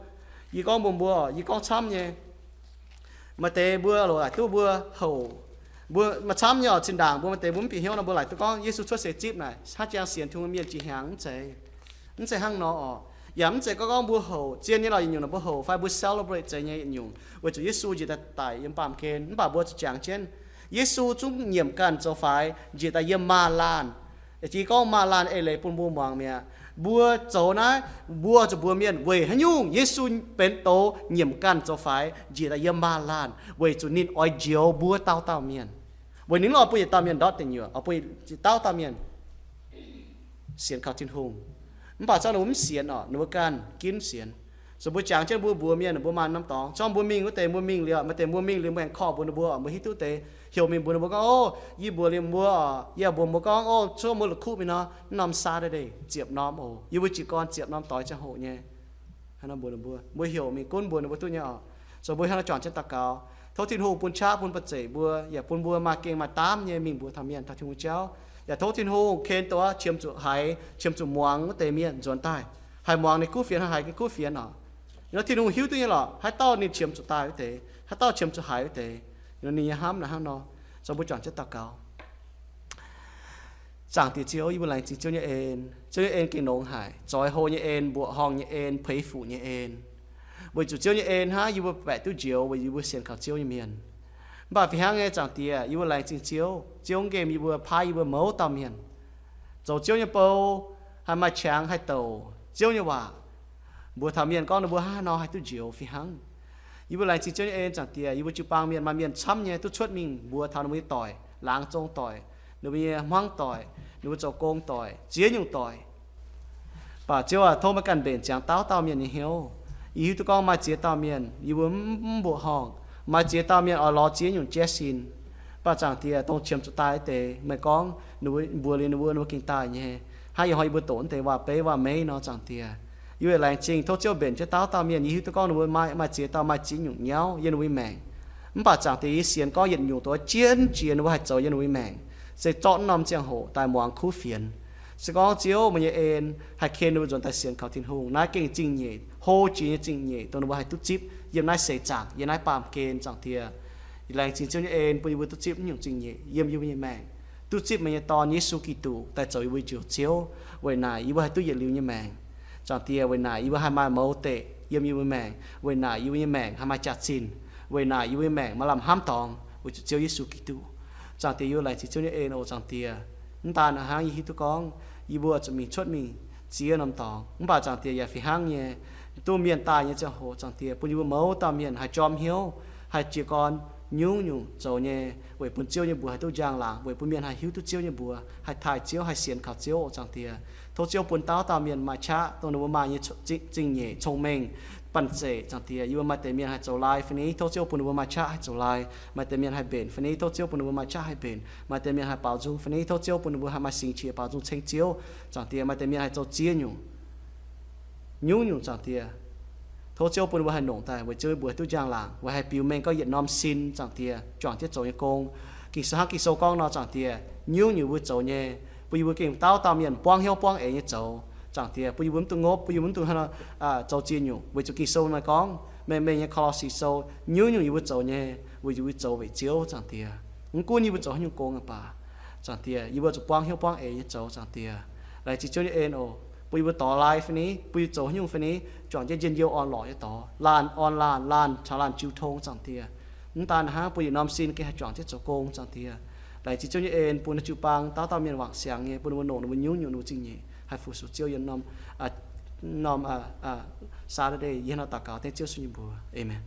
Yie gorngv mbuox mbuo, yie gorngv camv nyei. Maaih deix mbuo loc haic duqv mbuo houc, Mbuo maaih camv nyei oc, zinh ndaangc mbuo maaih deix mbuo mv bieqc hnyouv nor mbuo laaic duqv gorngv Yesu cuotv seix zipv naaic hnangv jang sienx Tin-Hungh mienh jiex hnyangx, mv zeiz. Mv zeiz hnangv nor oc. Yaac mv zeiz gorngv gorngv mbuo hoqc zien nyei lorqc, yietc nyungc naaic mbuo hoqc fai mbuo celebrate zeiz nyei yietc nyungc, weic zuqc Yesu njiec daaih daic yiem baamh gen. Mv baac mbuo zuqc jangx jienv, Yesu zungv nyiemc ganh zoux faix njiec daaih yiem maaz-laanh. Jiex gorngv maaz-laanh eix leiz bun mbuo muangx mi'aqv. Mbuo zoux naaiv, mbuo zuqc mbuox mienh weic haaix nyungc Yesu benx douz nyiemc ganh zoux faix njiec daaih yiem maaz-laanh, weic zuqc ninh oix njoux mbuo dauh dauh mienh. Weic ninh oix bun yietc dauh mienh ndortv deic nyuoqc, oix bun yietc dauh dauh mienh sienx kaux Tin-Hungh. Mv baac zorqv ninh mbuo mv sienx oc, ninh mbuo ganh ginv sienx. Zoux mbuo jangx jienv mbuo mbuox mienh ninh mbuo maaih norm dorngx. Zorqv mbuo mingh wuov deix mbuo mingh liuz, maaih deix mbuo mingh liuz mbuo aengx korv mbuox ninh mbuo oc, mbuo hiuv duqv deix, heuc mingh mbuox ninh mbuo gorngv, Ov, yie mbuox liuz mbuo oc, yie mbuox mbuo gorngv, ov, cuotv mbuo la'kuqv mingh nor, norm Saturday ziepc norm oc, yie mbuo jiez gorn ziepc norm doix ziangh hoc nyei. Hnangv nor mbuox ninh mbuo, mbuo heuc mingh gunv mbuox ninh mbuo duqv nyei oc. Zoux mbuo hnangv nor juangc jienv daux gaux, tov Tin-Hungh bun qaqv bun ba'zeic mbuo, yaac bun mbuo maaih gengh maaih daamv nyei mingh mbuox taux mienh taux Tin-Hungh jauv. Yaac tov Tin-Hungh ken dongh qiemx zuqc haiz, qiemx zuqc muangx wuov deix mienh nzuonx daaih, haih muangx ninh kuv fienx, haih haiz ninh kuv fienx oc. Nor Tin-Hungh hiuv duqv nyei lorqc, haaix dauh ninh qiemx zuqc daaih wuov deix, haaix dauh qiemx zuqc haiz wuov deix. Nor ninh nyei hnamv naaic hnangv nor. Zoux mbuo juangc jienv daux gaux. Zaangc Diex Ziouv, yie mbuo laengz zingh Ziouv nyei en. Ziouv nyei en gengh longx haic, zoix hlo nyei en, mbuoqc horngh nyei en, puix fuc nyei en. Weic zuqc Ziouv nyei en hnangv yie mbuo baeqc duqv njoux weic yie mbuo sienx kaux Ziouv nyei mienh. Mv baac fih hnangv nyei, Zaangc Diex, yie mbuo laengz zingh Ziouv. Ziouv nqemh yie mbuo, paaiv yie mbuo mouz dauh mienh zoux Ziouv nyei bou, haih maaih qangx haih douc Ziouv nyei waac, mbuox taux mienh gorngv ninh mbuo hnangv haaix nor haih duqv njoux fih hnangv. Yie mbuo laengz zingh Ziouv nyei en, Zaangc Diex. Yie mbuo jiu-baang mienh maaih mienh camv nyei duqv cuotv mingh mbuox taux ninh mbuo nyei doic, laangz zong doic, ninh mbuo nyei hmuangv doic, ninh mbuo zoux gong doic, ziex nyungc doic. Mv baac Ziouv aac, tov meih ganh mbenc ziangx dauh dauh mienh nyei hnyouv. Yie hiuv duqv gorngv maaih ziex dauh mienh yie mbuo mv mbuoqc horngh, maaih ziex dauh mienh oix lorz ziex nyungc jaiv sin. Mv baac Zaangc Diex, dongh qiemx zuqc daaih wuov deix, meih gorngv ninh mbuo, mbuox liuz ninh mbuo, ninh mbuo gengh daaih nyei. Hnangv ih hnoi yie mbuo doqc wuov deix waac-beiv waac-meiv nor, Zaangc Diex, yie mbuo laengz zingh tov Ziouv mbenc jienv dauh dauh mienh. Yie hiuv duqv gorngv ninh mbuo maaih, maaih ziex dauh maaih ziex nyungc nyauv yiem ninh mbuo nyei maengc. Mv baac Zaangc Diex, yie sienx gorngv yietc nyungc dongh jienv jiex ninh mbuo haih zoux yiem ninh mbuo nyei maengc, se zorqv norm ziangh hoc daaih muangx kuv fienx. Se gorngv Ziouv meih nyei en haih ken ninh mbuo nzuonx daaih sienx kaux Tin-Hungh, naaiv gengh zingh nyeic, hlo jiex nyei zingh nyeic dongh ninh mbuo haih duqv zipv yiem naaiv seix zaangc, yie naaiv baamh gen, Zaangc Diex. Yie laengz zingh Ziouv nyei en bun yie mbuo duqv zipv naaiv nyungc zingh nyeic yiem yie mbuo nyei maengc, duqv zipv meih nyei Dorn, Yesu Giduc, daaih zoux yie mbuo njoux Ziouv. Weic naaic yie mbuo haih duqv yietc liuz nyei maengc. Zaangc Diex, weic naaic yie mbuo haih maaih mouz deic yiem yie mbuo maengc. Weic naaic yie mbuo nyei maengc haih maaih jaax-zinh. Weic naaic yie mbuo nyei maengc maaih lamh hnamv dorngx weic zuqc Ziouv Yesu Giduc. Zaangc Diex, yie mbuo laengz zingh Ziouv nyei en oc, Zaangc Diex. Mv daan hnangv, yie hiuv duqv gorngv yie mbuo zuqc mingh cuotv mingh ziex norm dorngx. Mv baac Zaangc Diex, yaac fih hnangv nyei, duqv mienh daaih nyei ziangh hoc, Zaangc Diex, bun yie mbuo mouz dauh mienh haih jorm hnyouv, haih jiez gorn nyungc-nyungc zoux nyei weic bun Ziouv nyei mbuox haih duqv njang-laangc, weic bun mienh haih hiuv duqv Ziouv nyei mbuox, haih taaih Ziouv, haih sienx kaux Ziouv oc, Zaangc Diex. Tov Ziouv bun dauh dauh mienh maaih qaqv dongh ninh mbuo maaih nyei zingh nyeic, cong-mengh, banh-zeic, Zaangc Diex. Yie mbuo maaih deix mienh haih zoux laai fai ni, tov Ziouv bun ninh mbuo maaih qaqv haih zoux laai. Maaih deix mienh haih mbenc fai ni, tov Ziouv bun ninh mbuo maaih qaqv haih mbenc. Maaih deix mienh haih baaux nzung fai ni, tov Ziouv bun ninh mbuo haih maaih singx qiex baaux nzung ceng Ziouv. Zaangc Diex, maaih deix mienh haih zoux ziex nyungc, nyungc-nyungc, Zaangc Diex. Tov Ziouv bun ninh mbuo haih nongc daaih weic Ziouv nyei mbuox duqv njang-laangc, weic haih biux mengh gorngv yietc norm sin, Zaangc Diex, juangc jienv zoux nyei gong. Ging-Sou, hnangv Ging-Sou gorngv nor, Zaangc Diex, nyungc-nyungc mbuo zoux nyei, bun yie mbuo gengh dauh dauh mienh buangv hnyouv buangv eix nyei zoux, Zaangc Diex. Bun yie mbuo mv dungx ngopv, bun yie mbuo mv dungx hnangv nor zoux ziex nyungc, weic zuqc Ging-Sou maaih gorngv, Meih, Meih nyei Ko^lo^si Sou, nyungc-nyungc yie mbuo zoux nyei, weic zuqc yie mbuo zoux weic Ziouv, Zaangc Diex. Mv gunv yie mbuo zoux haaix nyungc gong aqv baac, Zaangc Diex, yie mbuo zuqc buangv hnyouv buangv eix nyei zoux, Zaangc Diex. Laengz zingh Ziouv nyei en oc, bun yie mbuo dorh laai fai ni, bun yie zoux haaix nyungc fai ni, juangc jienv njien-youh orn-lorqc nyei dorh, laanh orn laanh, laanh caux laanh jiu tong, Zaangc Diex. Mv daan hnangv, bun yietc norm sin gengh haih juangc jienv zoux gong, Zaangc Diex. Laengz zingh Ziouv nyei en bun naaiv jiu-baang dauh dauh mienh wangc siangx nyei, bun ninh mbuo nongc ninh mbuo nyungc-nyungc ninh mbuo zingh nyeic haih fu-sux Ziouv yiem norm, norm Saturday. Yie hnangv nor daux gaux dengv Ziouv Yesu nyei mbuox. Aamen.